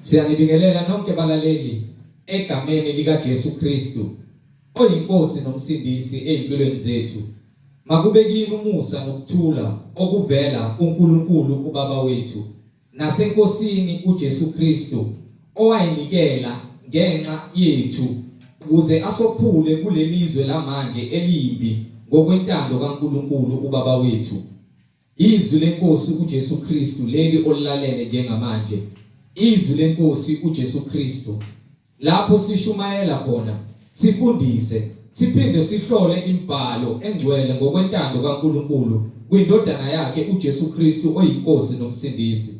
Siyanibingelela nonke balaleli egameni likaJesu Kristu oyiNkosi noMsindisi ezimpilweni zethu. Makube kini umusa nokuthula okuvela kuNkulunkulu uBaba wethu naseNkosini uJesu Kristu owayinikela ngenxa yethu ukuze asophule kulelizwe lamanje elimbi ngokwentando kaNkulunkulu uBaba wethu. Izwi leNkosi uJesu Kristu leli olilalele njengamanje. Izwi leNkosi uJesu Kristu. Lapho sishumayela khona, sifundise, siphinde sihlole imibhalo engcwele ngokwentando kaNkulunkulu kwiNdodana yakhe uJesu Kristu oyiNkosi noMsindisi.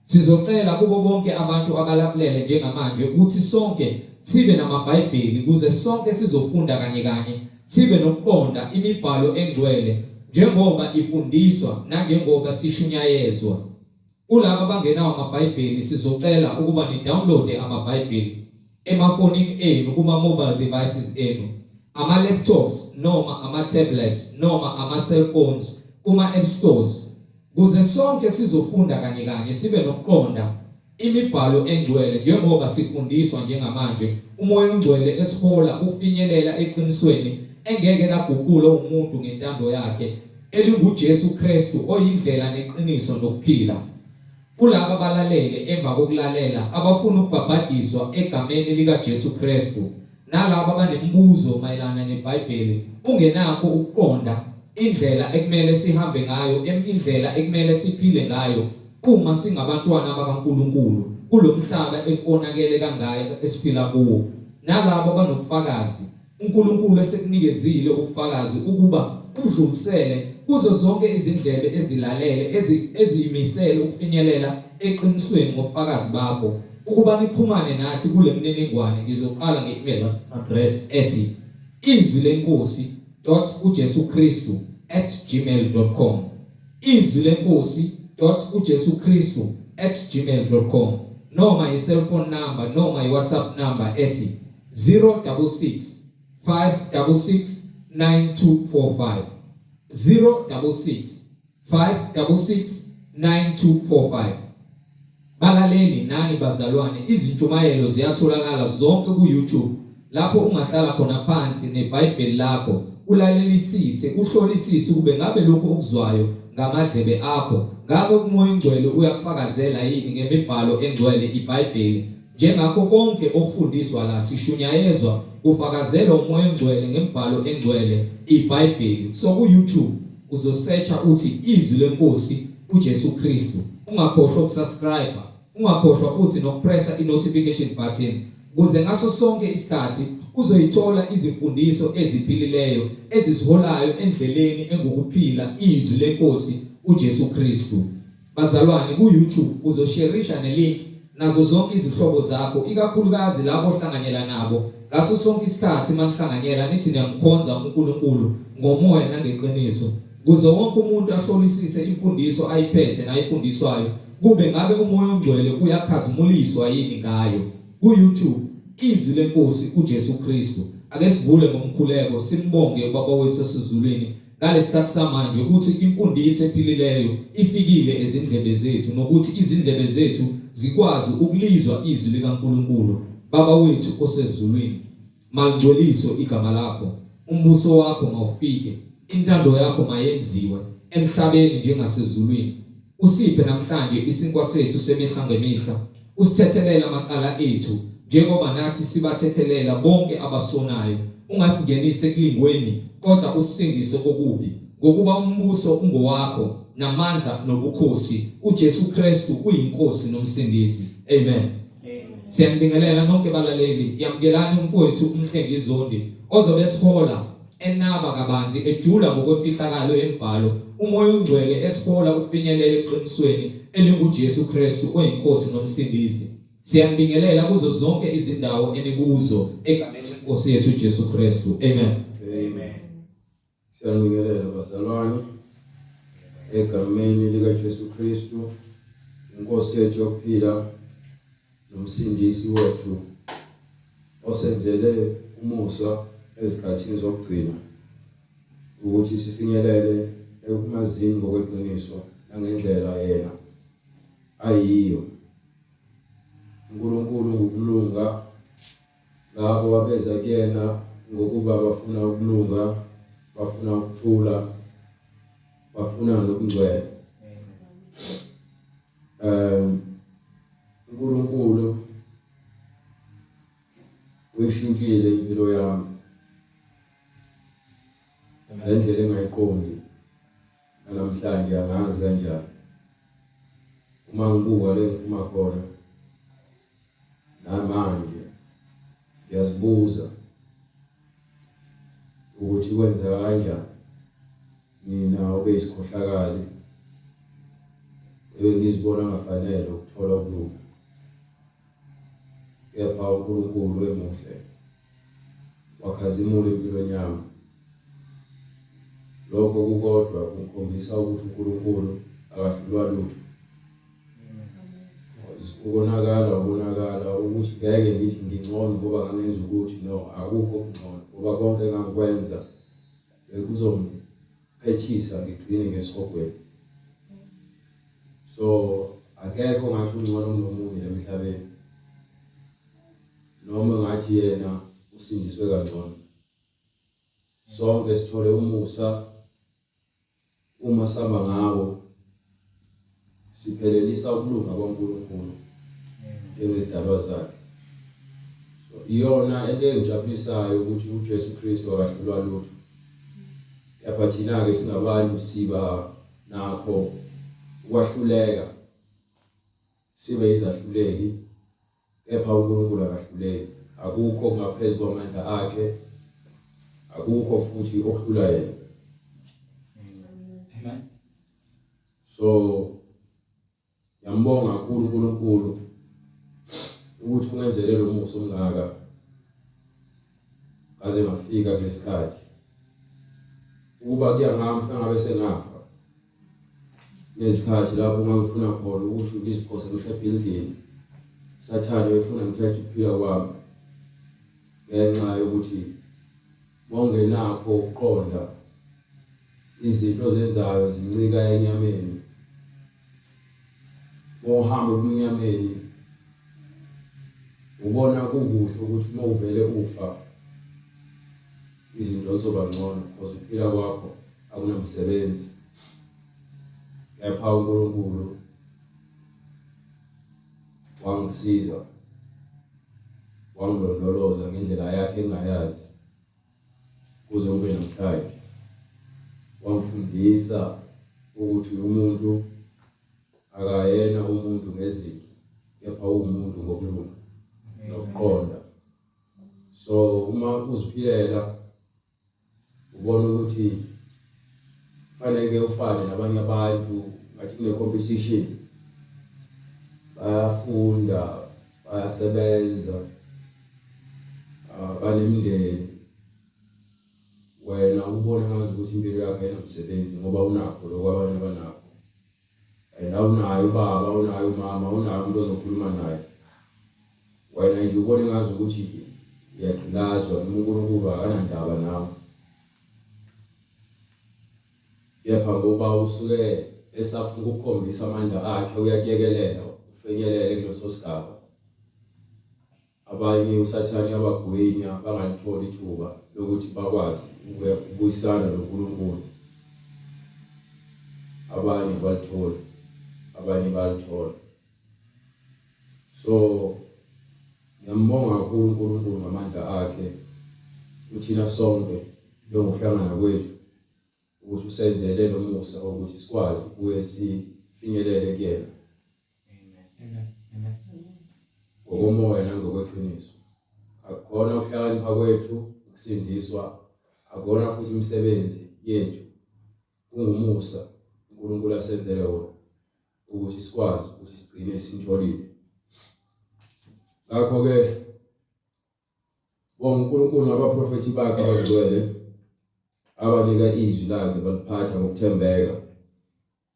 Sizocela kubo bonke abantu abalalele njengamanje ukuthi sonke sibe namaBhayibheli ukuze sonke sizofunda kanye kanye sibe nokuqonda imibhalo engcwele njengoba ifundiswa nanjengoba sishunyayezwa. Kulabo abangenawo amaBhayibheli sizocela ukuba ni-downloade amaBhayibheli emafonini enu kuma-mobile devices enu, ama-laptops noma ama-tablets noma ama-cellphones kuma-app stores kuze sonke sizofunda kanye kanye sibe nokuqonda imibhalo engcwele njengoba sifundiswa njengamanje uMoya oNgcwele esihola ukufinyelela eqinisweni engeke laguqulwa umuntu ngentando yakhe elinguJesu Kristu oyindlela neqiniso nokuphila. Kulabo abalalele emva kokulalela abafuna ukubhabhadiswa egameni likaJesu Kristu nalabo abanemibuzo mayelana neBhayibheli ungenakho ukuqonda indlela ekumele sihambe ngayo, indlela ekumele siphile ngayo uma singabantwana bakaNkulunkulu kulomhlaba onakele kangaka esiphila kuwo, nalabo abanobufakazi uNkulunkulu esekunikezile ubufakazi ukuba udlulisele kuzo zonke izindlebe ezilalele eziyimisele ukufinyelela eqinisweni ngobufakazi bakho ukuba nixhumane nathi kule mniningwane. Ngizoqala nge-email address ethi izwi lenkosi dot uJesu Kristu at gmail dot com, izwi lenkosi dot uJesu Kristu at gmail dot com, noma i-cellphone number noma i-WhatsApp number ethi 066 566 9245, 066 566 9245. Balaleli nani bazalwane, izintshumayelo ziyatholakala zonke ku-YouTube lapho ungahlala khona phansi neBhayibheli lakho ulalelisise uhlolisise ukube ngabe lokhu okuzwayo ngamadlebe akho ngabe uMoya oNgcwele uyakufakazela yini ngemibhalo engcwele iBhayibheli. Njengakho konke okufundiswa la sishunyayezwa kufakazelwa uMoya oNgcwele ngembhalo engcwele iBhayibheli. So ku-YouTube uzosearcha uthi Izwi leNkosi uJesu Kristu. Ungakhohlwa ukusubscribe, ungakhohlwa futhi nokupressa i-notification button kuze ngaso sonke isikhathi uzoyithola izimfundiso eziphilileyo ezisiholayo endleleni engukuphila izwi leNkosi uJesu Kristu. Bazalwane ku YouTube uzosherisha ne link nazo zonke izihlobo zakho ikakhulukazi labo ohlanganyela nabo ngaso sonke isikhathi manihlanganyela nithi niyamkhonza uNkulunkulu ngomoya nangeqiniso kuze wonke umuntu ahlolisise imfundiso ayiphethe nayifundiswayo kube ngabe uMoya oNgcwele uyakhazimuliswa yini ngayo. Ku YouTube Izwi leNkosi uJesu Kristu. Ake sivule ngomkhuleko simbonge uBaba wethu osezulwini ngalesikhathi samanje ukuthi imfundiso ephilileyo ifikile ezindlebe zethu nokuthi izindlebe zethu zikwazi ukulizwa izwi likaNkulunkulu. Baba wethu osezulwini, malingcweliswe igama lakho, umbuso wakho mawufike, intando yakho mayenziwe emhlabeni njengasezulwini. Usiphe namhlanje isinkwa sethu semihla ngemihla, usithethelele amacala ethu njengoba nathi sibathethelela bonke abasonayo. Ungasingenisi ekulingweni, kodwa usisindise kokubi. Ngokuba umbuso ungowakho, namandla nobukhosi, uJesu Kristu uyiNkosi noMsindisi. Amen. Siyanibingelela nonke balaleli. Yamukelani umfowethu uMhlengi Zondi ozobe esihola enaba kabanzi ejula ngokwemfihlakalo yemibhalo uMoya oNgcwele esihola ukufinyelela eqinisweni elinguJesu Kristu oyiNkosi noMsindisi. Siyanibingelela kuzo zonke izindawo enikuzo egameni leNkosi yethu uJesu Kristu. Amen. Amen. Siyanibingelela bazalwane egameni likaJesu Kristu iNkosi yethu yokuphila noMsindisi wethu osenzele umusa ezikhathini zokugcina ukuthi sifinyelele ekumazini ngokweqiniso nangendlela yena ayiyo. uNkulunkulu ngukulunga labo abeza kuyena ngokuba bafuna ukulunga bafuna ukuthula bafuna nokungcwele uNkulunkulu uyishintshile impilo yami ngendlela engayiqondi namhlanje angazi kanjani uma ngibuka le ngiphuma khona namanje ngiyazibuza ukuthi kwenzeka kanjani mina obeyisikhohlakali ebengizibona ngafanele ukuthola ukulunga kepha uNkulunkulu emuhle wakhazimula empilweni yami lokho kukodwa kukhombisa ukuthi uNkulunkulu akahlulwa lutho ukonakala ukonakala ukuthi ngeke ngithi ngingcono ngoba ngangenza ukuthi no akukho okungcono ngoba konke engangikwenza bekuzongiphethisa ngigcine ngesihogweni so akekho ngathi ungcono kunomunye emhlabeni noma ngathi yena usindiswe kangcono sonke sithole umusa uma samba ngawo siphelelisa ukulunga kwaNkulunkulu njengezidalwa zakhe so iyona into engijabulisayo ukuthi uJesu Kristu akahlulwa lutho kepha thina-ke singabantu siba nakho ukwahluleka sibe izahluleki Kepha uNkulunkulu akahluleki. Akukho okungaphezu kwamandla akhe, akukho futhi okuhlula yena. Amen. So ngiyambonga kakhulu uNkulunkulu ukuthi ungenzele lo musa omngaka ngaze ngafika kulesikhathi. Ukuba kuya ngami ngabe sengafa. Nezikhathi lapho ngangifuna khona ukuthi ngiziphose ngisho ebhilidini. Sathane wayefuna ngithathe ukuphila kwami ngenxa yokuthi mawungenakho ukuqonda izinto ozenzayo zincika enyameni. Mawuhamba ebumnyameni ubona kukuhle ukuthi uma uvele ufa izinto zizoba ngcono because ukuphila kwakho akunamsebenzi kepha uNkulunkulu wangisiza wangilondoloza ngendlela yakhe engayazi kuze kube namhlanje wangifundisa ukuthi umuntu akayena umuntu ngezinto kepha uwumuntu ngokulunga nokuqonda so uma uziphilela ubona ukuthi fanele ufane nabanye abantu ngathi kune competition bayafunda bayasebenza banemindeni wena ubona ngazi ukuthi impilo yakho ayinamsebenzi ngoba unakho lokho abanye abanakho and awunaye ubaba awunaye umama awunaye umuntu ozokhuluma naye wena nje ubone ngazi ukuthi uyagqilazwa noma uNkulunkulu akanandaba nawe kepha ngoba usuke esafuna ukukhombisa amandla akhe uyakuyekelela ufinyelele kuleso sigaba Abanye uSathane uyabagwinya bangalitholi ithuba lokuthi bakwazi ukubuyisana noNkulunkulu. Abanye abalitholi, abanye bayalithola. So ngiyambonga kakhulu uNkulunkulu ngamandla akhe kuthina sonke njengokuhlangana kwethu ukuthi usenzele lo musa wokuthi sikwazi kuye sifinyelele kuyena. Amen. Amen. Ngokomoya nangokweqiniso. Akukhona ukuhlakanipha kwethu ukusindiswa, akukona futhi imisebenzi yethu. Kungumusa uNkulunkulu asenzele wona ukuthi sikwazi ukuthi sigcine simtholile. Ngakho ke bonga uNkulunkulu ngabaprofethi bakhe abangcwele abanika izwi lakhe baliphatha ngokuthembeka.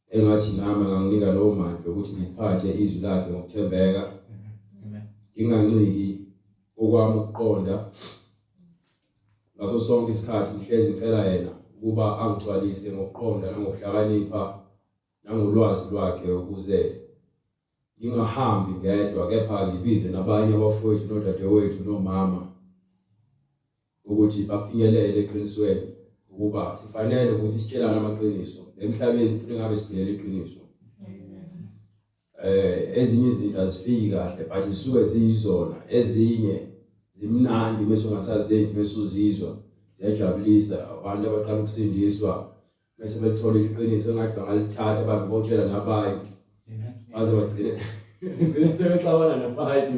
Engathi nami anganginika lowo mandla ukuthi ngiphathe izwi lakhe ngokuthembeka. Nginganciki okwami ukuqonda ngaso sonke isikhathi ngihlezi ngicela yena ukuba angigcwalise ngokuqonda nangokuhlakanipha nangolwazi lwakhe ukuze Ngingahambi ngedwa kepha ngibize nabanye abafowethu nodadewethu nomama ukuthi bafinyelele eqinisweni ukuba sifanele ukuthi sitshelane amaqiniso emhlabeni futhi ngabe siphilela iqiniso. Ezinye izinto azifiki kahle but zisuke ziyizona ezinye zimnandi bese ungasazenzi bese uzizwa ziyajabulisa abantu abaqala ukusindiswa bese belithola iqiniso engathi bangalithatha babe botshela nabanye baze bagcine gcine sebexabana nabantu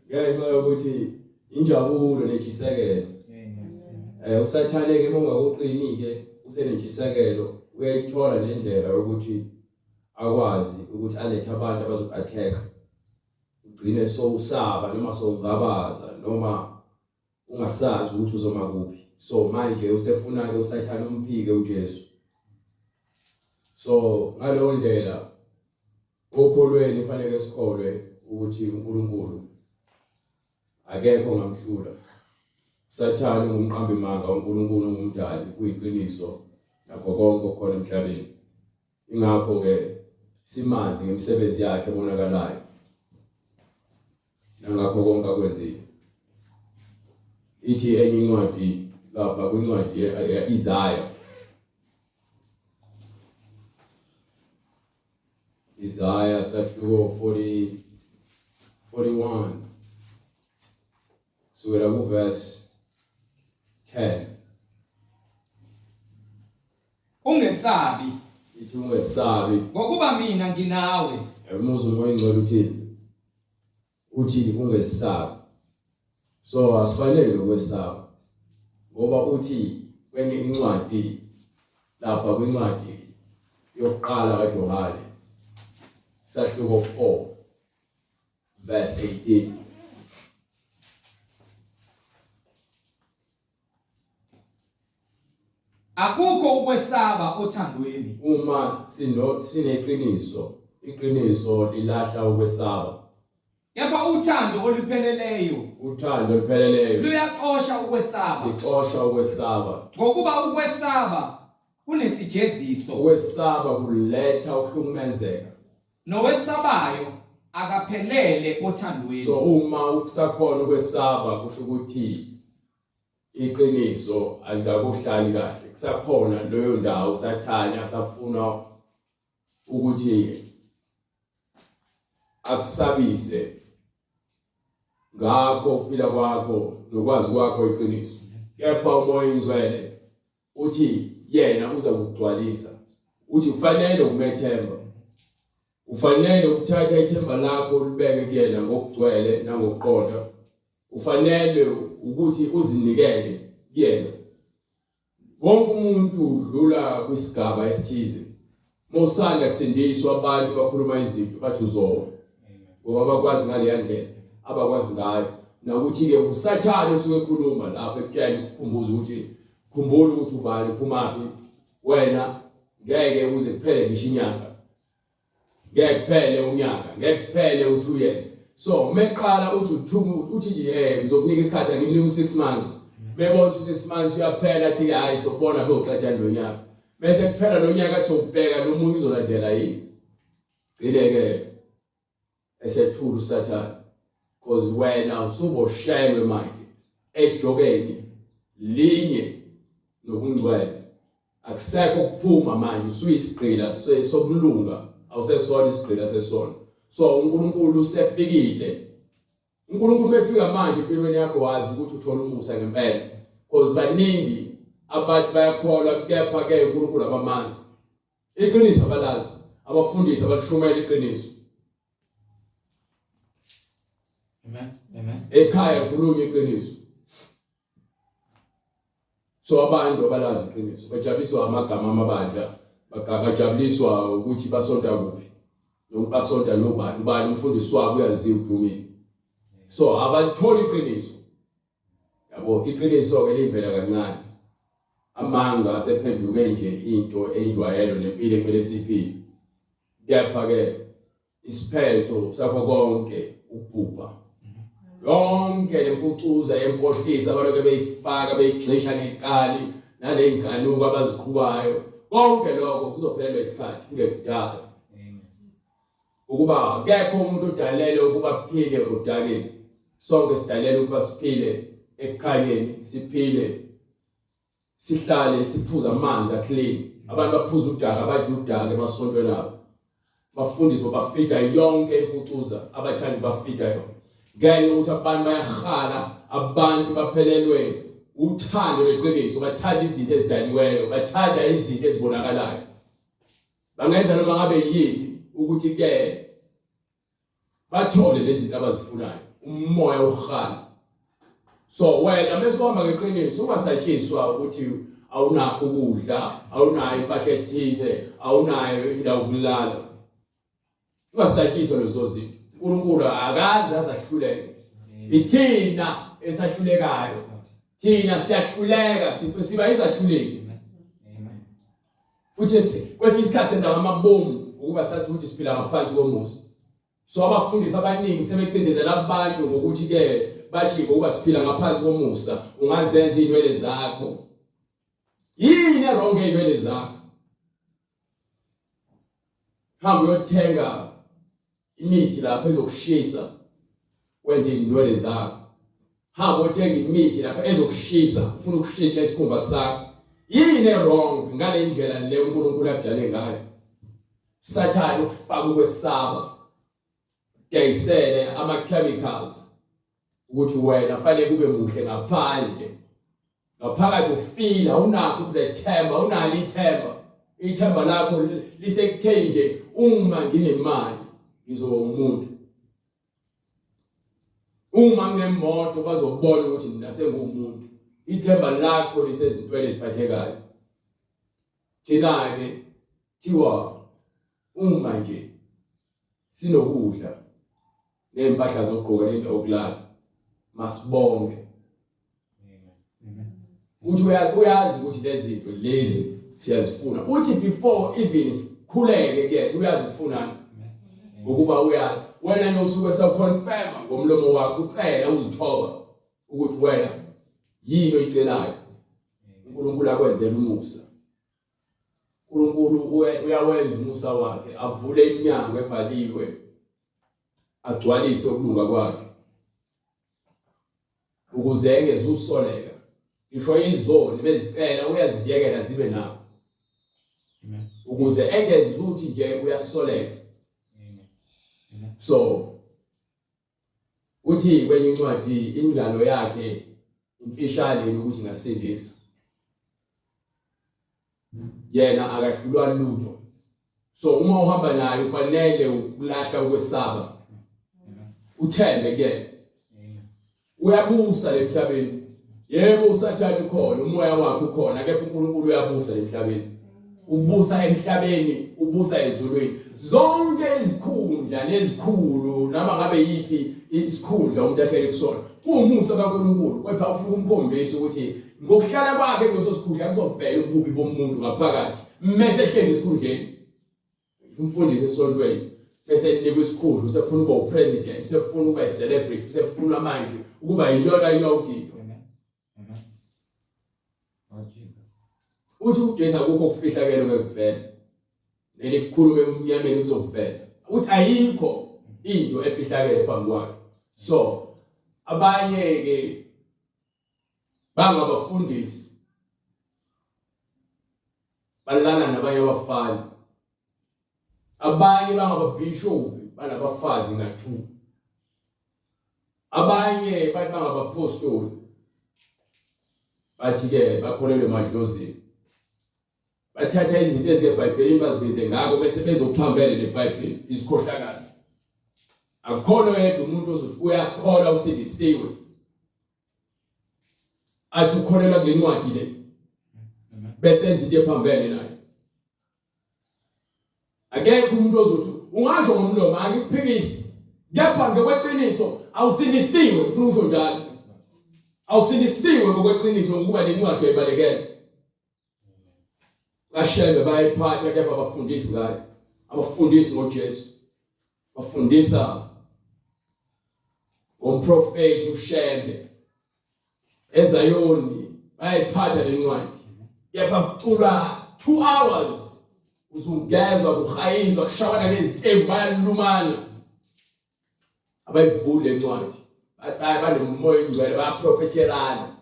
ngenxa yokuthi injabulo nentshisekelo. Usathane ke uma ungakuqini ke usenentshisekelo uyayithola nendlela yokuthi akwazi ukuthi alethe abantu abazoku-attack ugcine sowusaba noma sowungabaza noma ungasazi ukuthi uzoma kuphi. So manje usefuna ke usathane umphike uJesu. So ngaleyo ndlela okholweni fanele sikholwe ukuthi uNkulunkulu akekho ongamhlula. Sathane ungumqambi manga, uNkulunkulu ungumdali, kuyiqiniso nakho konke okukhona emhlabeni. Ingakho ke simazi ngemisebenzi yakhe ebonakalayo nangakho konke akwenzile. Ithi enye incwadi lapha kwincwadi ye-Isaya Isaya sahluko 40 41 sukela kuverse 10. Ungesabi. Ithi ungesabi. Ngokuba mina nginawe. Umuzwa uMoya oyiNgcwele uthini? Uthi ungesabi. So asifanele ukwesaba. Ngoba uthi kwenye incwadi lapha kwincwadi yokuqala kaJohane sahluko 4 verse 18. Akukho ukwesaba othandweni. Uma sino sineqiniso, iqiniso lilahla ukwesaba. Kepha uthando olupheleleyo, Uthando olupheleleyo luyaxosha ukwesaba. Lixosha ukwesaba. Ngokuba ukwesaba kunesijeziso. Ukwesaba kuletha ukuhlukumezeka. Nowesabayo akaphelele othandweni. So uma kusakhona ukwesaba kusho ukuthi iqiniso alikakuhlali kahle. Kusakhona leyo ndawo uSathane asafuna ukuthi akusabise ngakho ukuphila kwakho nokwazi kwakho iqiniso. Kepha uMoya oyiNgcwele uthi yena uza kugcwalisa. Uthi kufanele umethemba. Ufanele ukuthatha ithemba lakho ulibeke kuyena ngokugcwele nangokuqonda. Ufanele ukuthi uzinikele kuyena. Wonke umuntu udlula kwisigaba esithize. Mawusanda kusindiswa abantu bakhuluma izinto bathi uzowa. Ngoba bakwazi ngaleya ndlela abakwazi ngayo. Nakuthi-ke uSathane usuke ekhuluma lapho ekutshela ukukhumbuza ukuthi khumbula ukuthi ubani uphumaphi wena ngeke uze kuphele ngisho inyanga. Ngeke kuphele unyaka, ngeke kuphele u2 years. So meqala uthi u2 uthi nje ngizokunika isikhathi angimnika u6 months. Mebona ukuthi u6 months uyaphela athi hayi sokubona beyoceda lo nyaka. Bese kuphela lo nyaka sokubheka lo munye uzolandela yini. Gcine ke esethula uSathane because wena usuboshelwe manje ejokeni linye nobungcwele akusekho ukuphuma manje usuyisigqila sokulunga awusesona isigqila sesono. So uNkulunkulu usefikile. uNkulunkulu mefika manje empilweni yakho wazi ukuthi uthola umusa ngempela because baningi abantu bayakholwa kepha ke uNkulunkulu abamazi. Iqiniso abalazi, abafundisi abalishumayela iqiniso. Amen. Amen. Ekhaya khulunywa iqiniso. So abantu abalazi iqiniso bajabuliswa amagama amabandla, bajabuliswa ukuthi basonta kuphi. Nokuthi basonta nobani, ubani umfundisi wabo uyaziwa udumile. So abalitholi iqiniso. Yabo iqiniso ke livela kancane. Amanga asephenduke nje into enjwayelo nempilo ekumele siyiphile. Kepha ke isiphetho sakho konke ukubhubha. Yonke lemfucuza yenkohliso abaloke beyifaka beyigxisha ngekali naley'nkanuko abaziqhubayo konke lokho kuzophelelwa isikhathi kungekudala. Ukuba akekho umuntu odalelwe ukuba aphile odakeni. Sonke sidalelwe ukuba siphile ekukhanyeni, siphile sihlale siphuza amanzi aclean. Abantu baphuza udaka, abadla udaka emasontweni abo. Bafundisi babafida yonke imfucuza abathanda bafida yona. Ngenxa yokuthi abantu bayahala, abantu baphelelwe uthando leqiniso, bathanda izinto ezidaliweyo, bathanda izinto ezibonakalayo. Bangenza noma ngabe yini ukuthi ke bathole lezi zinto abazifunayo, umoya uhala. So wena mase uhamba ngeqiniso ungasatshiswa ukuthi awunakho ukudla, awunayo impahla ethize, awunayo indawo yokulala. Ungasatshiswa lezo zinto. uNkulunkulu akaze azahluleke. Ithina esahlulekayo. Thina siyahluleka, siba izahluleki. Futhi kwesinye isikhathi senza ngamabomu ukuba sazi ukuthi siphila ngaphansi komusa. So abafundisi abaningi sebecindezela abantu ngokuthi ke bathi ngokuba siphila ngaphansi komusa ungazenza izinwele zakho. Yini wrong ngey'nwele zakho? Hamba uyothenga imithi lapho ezokushisa wenze izinwele zakho. Hamba uthenga imithi lapho ezokushisa ufuna ukushintsha isikhumba sakho. Yini wrong ngale ndlela le uNkulunkulu akudale ngayo? Sathane ukufaka ukwesaba dayisele ama chemicals ukuthi wena fanele kube muhle ngaphandle ngaphakathi ufile awunakho ukuzethemba unalo ithemba ithemba lakho lisekutheni nje uma nginemali ngizoba umuntu uma nginemoto bazobona ukuthi mina sengumuntu ithemba lakho lisezintweni eziphathekayo thina ke thiwa uma nje sinokudla ney'mpahla zokugqoka nendawo yokulala masibonge uthi uyazi ukuthi lezi zinto lezi siyazifuna uthi before even sikhuleke ke uyazi sifunani ngokuba uyazi wena nje usuke sewuconfirma ngomlomo wakho ucela uzithoba ukuthi wena yini oyicelayo uNkulunkulu akwenzela umusa uNkulunkulu uyawenza umusa wakhe avule iminyango evaliwe agcwalise ukulunga kwakhe ukuze engezusoleka ngisho izoni bezicela uyaziyekela zibe nabo ukuze engezuthi nje uyasoleka so uthi kwenye incwadi ingalo yakhe imfishane ukuthi ngasindisa yena akahlulwa lutho so uma uhamba naye ufanele ukulahla ukwesaba uthembe kuyena uyabusa lemhlabeni yebo usathane ukhona umoya wakhe ukhona kepha uNkulunkulu uyabusa emhlabeni ubusa emhlabeni ubusa ezulwini zonke izikhundla nezikhulu noma ngabe yipi isikhundla umuntu ahlele kusona kuwumusa kaNkulunkulu kodwa ufuna ukumkhombisa ukuthi ngokuhlala kwakhe kuleso sikhundla kuzovela ububi bomuntu ngaphakathi mese ehlezi esikhundleni umfundisi esontweni bese enikwa isikhundla usefuna ukuba upresident usefuna ukuba i-celebrity usefuna manje ukuba yiyona yonke into uthi uJesu akukho okufihlakele ngekuvela leli kukhuluma emnyameni kuzovela uthi ayikho into efihlakele phambi kwakhe so abanye ke bangabafundisi balala nabanye abafana abanye bangababhishobhi banabafazi nga-two abanye bathi bangabapostoli bathi-ke bakholelwe emadlozini bathatha izinto ezingebhayibhelini bazibize ngako bese bezophambene nebhayibheli izikhohlakalo akukhona oyedwa umuntu ozothi uyakholwa usindisiwe athi ukholelwa kule ncwadi le bese enza into ephambene nayo akekho umuntu ozothi ungasho ngomlomo angikuphikisi kepha ngokweqiniso awusindisiwe ngifuna ukusho njalo awusindisiwe ngokweqiniso ngokuba lencwadi ayibalekele kashembe bayayiphatha kepha abafundisi ngayo abafundisi ngoJesu bafundisa ngomprofethi uShembe eZayoni bayayiphatha lencwadi kepha kuculwa 2 hours Kuzungezwa kuhayizwa kushawana ngezitembu bayalumana. Abayivuli lencwadi. Banemoya oyingcwele bayaprofethelana.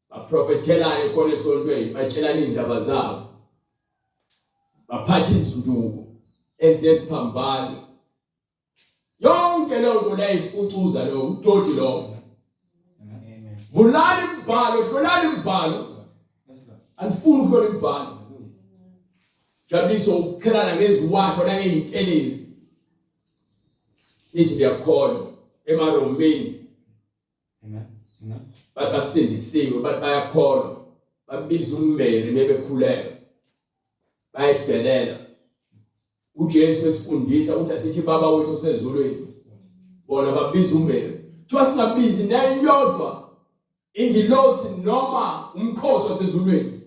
Baprofethelane khona esontweni batshelana izindaba zabo. Baphatha izinduku ezineziphambano. Yonke leyo nto leyo imfucuza leyo udoti lowo. Vulani imbhalo, hlolani imbhalo. Anifuni ukuhlola imbhalo. Jabuliso ukuqhelana ngeziwasho nangey'ntelezi. Nithi ndiyakholwa emaRomeni. Bathi basindisiwe, bathi bayakholwa. Babiza uMary mebekhuleka. Bayadelela. UJesu besifundisa ukuthi asithi baba wethu osezulwini. Bona babiza uMary. Kuthiwa singabizi neyodwa ingilosi noma umkhosi wasezulwini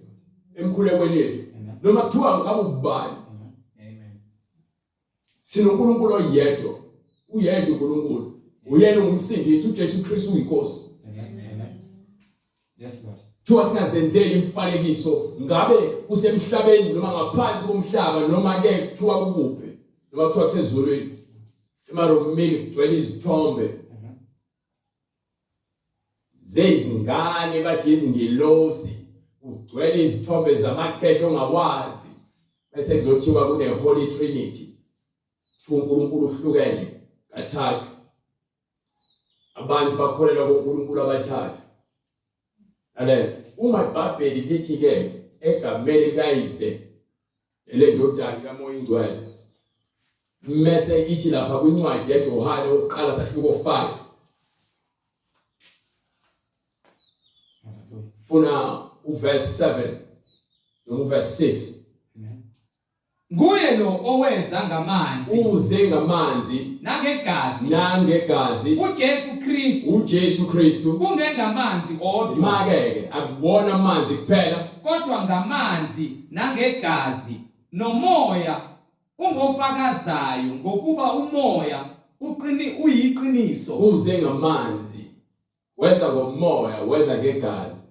emkhulekweni yethu. Noma kuthiwa ngabe ubani. SinoNkulunkulu oyedwa. Uyedwa uNkulunkulu. Uyena ungumsindisi uJesu Kristu uyinkosi. Amen. Yes Lord. Kuthiwa singazenzeli imifanekiso ngabe kusemhlabeni noma ngaphansi komhlaba noma ke kuthiwa kukuphi noma kuthiwa kusezulwini. Emaromini kugcwele izithombe zezingane bathi izingilosi kugcwele izithombe zamakhehla ongawazi bese kuzothiwa kune Holy Trinity kuthiwa uNkulunkulu uhlukene kathathu abantu bakholelwa kuNkulunkulu abathathu lalela uma iBhayibheli lithi ke egameni likayise elendodana kaMoya ingcwele mese ithi lapha kwincwadi yaJohane oqala sahluko 5 funa uverse 7 noma uverse 6 Nguye lo oweza ngamanzi. Uze ngamanzi. Nangegazi. Nangegazi. UJesu Kristu. UJesu Kristu. Kungengamanzi odwa. Make-ke akuwona amanzi kuphela. Kodwa ngamanzi nangegazi nomoya ungofakazayo ngokuba umoya uqini uyiqiniso. Uze ngamanzi. Weza ngomoya, weza ngegazi.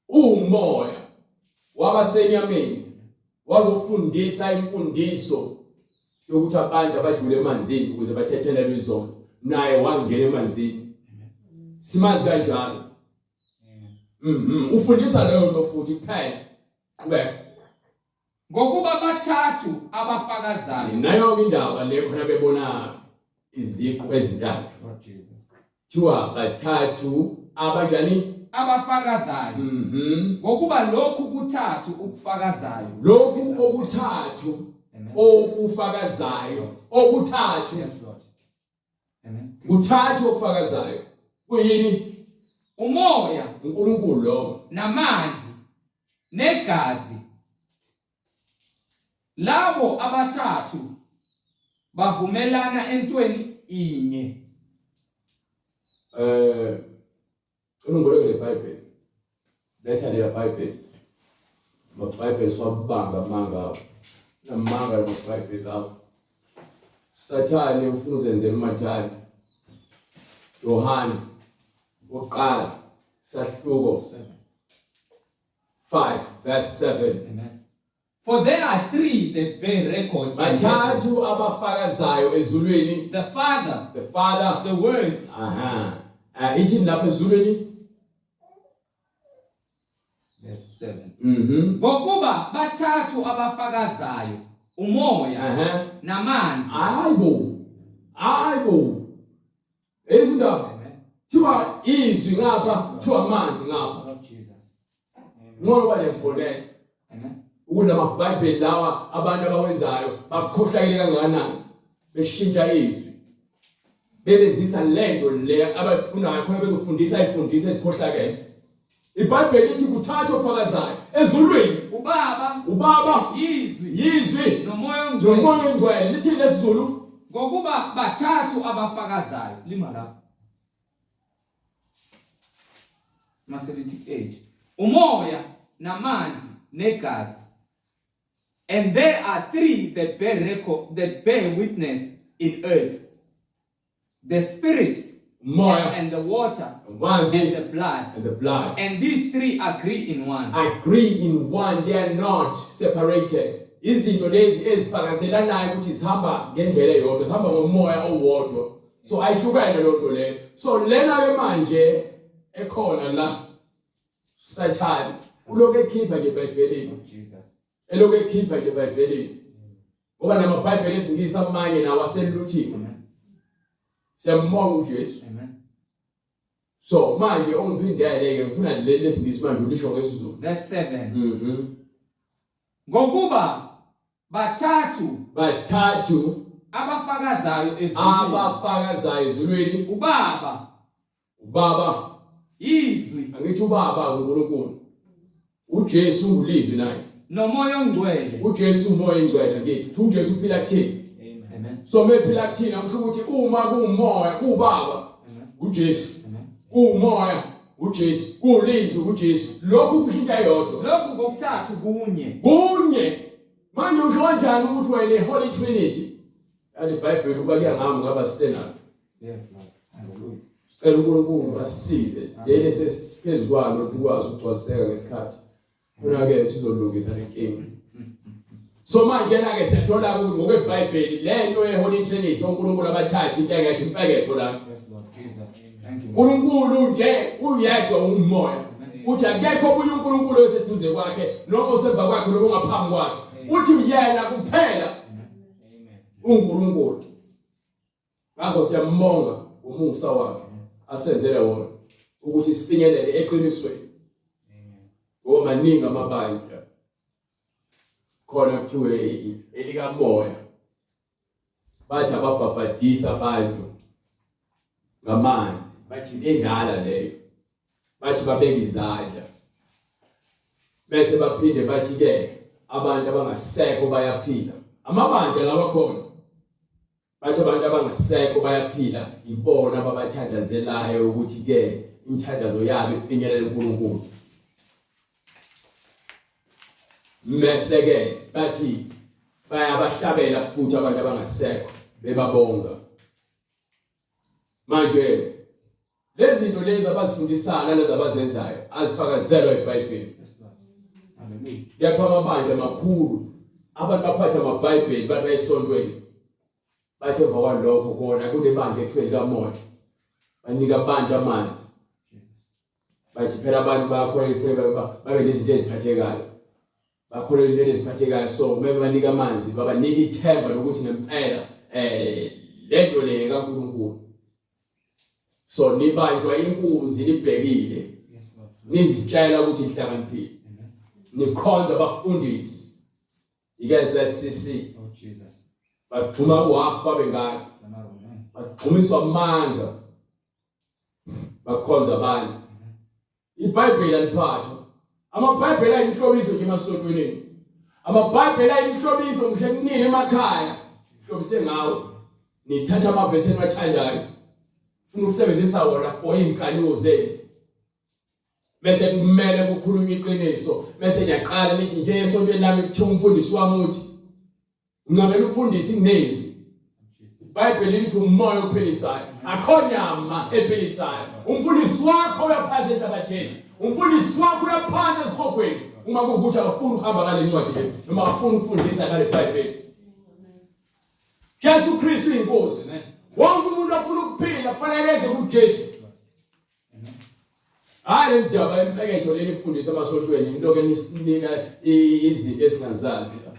Uwumoya waba senyameni wazofundisa imfundiso yokuthi abantu abadlule emanzini ukuze bathethelelwe izono naye wangena emanzini simazi kanjalo ufundisa leyo nto futhi kuphela qhubeka Ngokuba bathathu abafakazayo. Nayo indaba le khona bebona iziqu ezintathu. Kuthiwa bathathu abanjani? Abafakazayo. Ngokuba lokhu kuthathu ukufakazayo. Lokhu okuthathu okufakazayo. Okuthathu. Yes Lord. Amen. Kuthathu okufakazayo. Kuyini? Umoya, uNkulunkulu lo, namanzi negazi. Labo abathathu bavumelana entweni inye. Eh Cela ungiboleke le Bhayibheli. Letha lela Bhayibheli. AmaBhayibheli siwabanga amanga awo. Namanga lamaBhayibheli awo. Sathane ufuna ukuzenzela umathanda. Yohane wokuqala sahluko 5 verse 7. Amen. For there are three that bear record in heaven. Bathathu abafakazayo ezulwini. The Father, The Father, the Word, aha. Ithini lapha ezulwini? Verse 7. Ngokuba bathathu abafakazayo, umoya, namanzi. Hayibo. Hayibo. Izindaba. Thiwa izwi ngapha, thiwa amanzi ngapha. Lord Jesus. Ngcono uba nesibonelo. Amen. Kunamabhayibheli lawa abantu abawenzayo bakhohlakele kangakanani beshintsha izwi bebenzisa lento le abayifunayo khona bezofundisa imfundiso ezikhohlakele. IBhayibheli lithi kuthathwa ofakazayo ezulwini ubaba ubaba yizwi yizwi nomoya ongcwele nomoya ongcwele lithi lesiZulu ngokuba bathathu abafakazayo lima lapho Maselithi 8 umoya namanzi negazi and there are three that bear record that bear witness in earth the spirits umoya and the water amanzi and the blood and the blood and these three agree in one agree in one they are not separated. Izinto lezi ezifakazelanayo ukuthi zihamba ngendlela eyodwa, zihamba ngomoya owodwa. So ayihlukene loo nto leyo. So lena ke manje ekhona la Sathane ulokhu ekhipha nje eBhayibhelini. Elokhu ekhipha nje eBhayibhelini. Ngoba namaBhayibheli esiNgisi amanye nawo aseluthiwe. Siyambonga uJesu. Amen. So manje ongiphindele ke ngifuna leli lesingisi manje ulisho ngesiZulu. Verse 7. Mhm. Ngokuba bathathu bathathu abafakazayo ezulwini abafakazayo ezulwini ubaba ubaba izwi angithi ubaba uNkulunkulu uJesu ungulizwi naye nomoya ongcwele uJesu umoya ongcwele angithi uJesu uphila kuthina amen so mephila kuthina kusho ukuthi uma kuumoya kubaba uJesu kuumoya uJesu kulizwi uJesu lokhu kusho into eyodwa lokhu kokuthathu kunye kunye manje usho kanjani ukuthi wena iHoly Trinity yani iBhayibheli ukuba kuyangami ngaba sisenalo yes Lord hallelujah sicela uNkulunkulu asisize leli sesiphezu kwalo likwazi ukugcwaliseka ngesikhathi khona ke sizolungisa lenkinga so manje na ke siyathola ukuthi ngokweBhayibheli lento yeHoly Trinity oNkulunkulu abathathu into engekho imfeketho la yes Lord Jesus thank you uNkulunkulu nje uyedwa umoya uthi akekho omunye uNkulunkulu oseduze kwakhe noma osemva kwakhe noma ongaphambi kwakhe uthi yena kuphela uNkulunkulu Ngakho siyambonga umusa wakhe asenzele wona ukuthi sifinyelele eqinisweni. Ngoba maningi amabandla khona kuthiwe elikamoya bathi ababhabhadisa abantu ngamanzi bathi into endala leyo bathi babeka izandla bese baphinde bathi ke abantu abangasekho bayaphila amabandla lawa khona bathi abantu abangasekho bayaphila ibona ababathandazelayo ukuthi ke imithandazo yabo ifinyelele uNkulunkulu mese ke bathi bayabahlabela futhi abantu abangasekho bebabonga manje lezi zinto lezi abazifundisayo nalezi abazenzayo azifakazelwa iBhayibheli kepha amabandla amakhulu abantu baphatha amabhayibheli bantu bayisontweni bathi emva kwalokho kona kunebandla ekuthiwa likamoya banika abantu amanzi bathi phela abantu bakhona ife babe nezinto eziphathekayo bakholelwa entweni eziphathekayo so kumele babanike amanzi babanike ithemba lokuthi ngempela eh lento le kaNkuluNkulu so nibanjwa inkunzi nibhekile nizitshela ukuthi nihlakaniphile nikhonza abafundisi ike ZCC oh Jesus bagxuma kuhalf babe ngaka bagxumiswa amanga bakhonza abantu iBhayibheli aliphathwa amaBhayibheli ayimhlobiso nje emasontweni amaBhayibheli ayimhlobiso ngisho kunini emakhaya hlobise ngawo nithatha amavesi eniwathandayo funa ukusebenzisa wona for izinkaniko zenu bese kumele kukhulunywe iqiniso bese niyaqala nithi nje esontweni lami kuthiwa umfundisi wami uthi Ncamela umfundisi kunezwi. IBhayibheli lithi umoya ophilisayo. Akho nyama ephilisayo. Umfundisi wakho uyaphansi enhlabathini. Umfundisi wakho uyaphansi esihogweni. Uma kuwukuthi akafuni ukuhamba ngale ncwadi le noma akafuni ukufundisa ngale Bhayibheli. Jesu Kristu inkosi. Wonke umuntu ofuna ukuphila kufanele eze kuJesu. Hayi le ndaba emfeketho leli ifundisa emasontweni into ke nisinika izinto esingazazi la.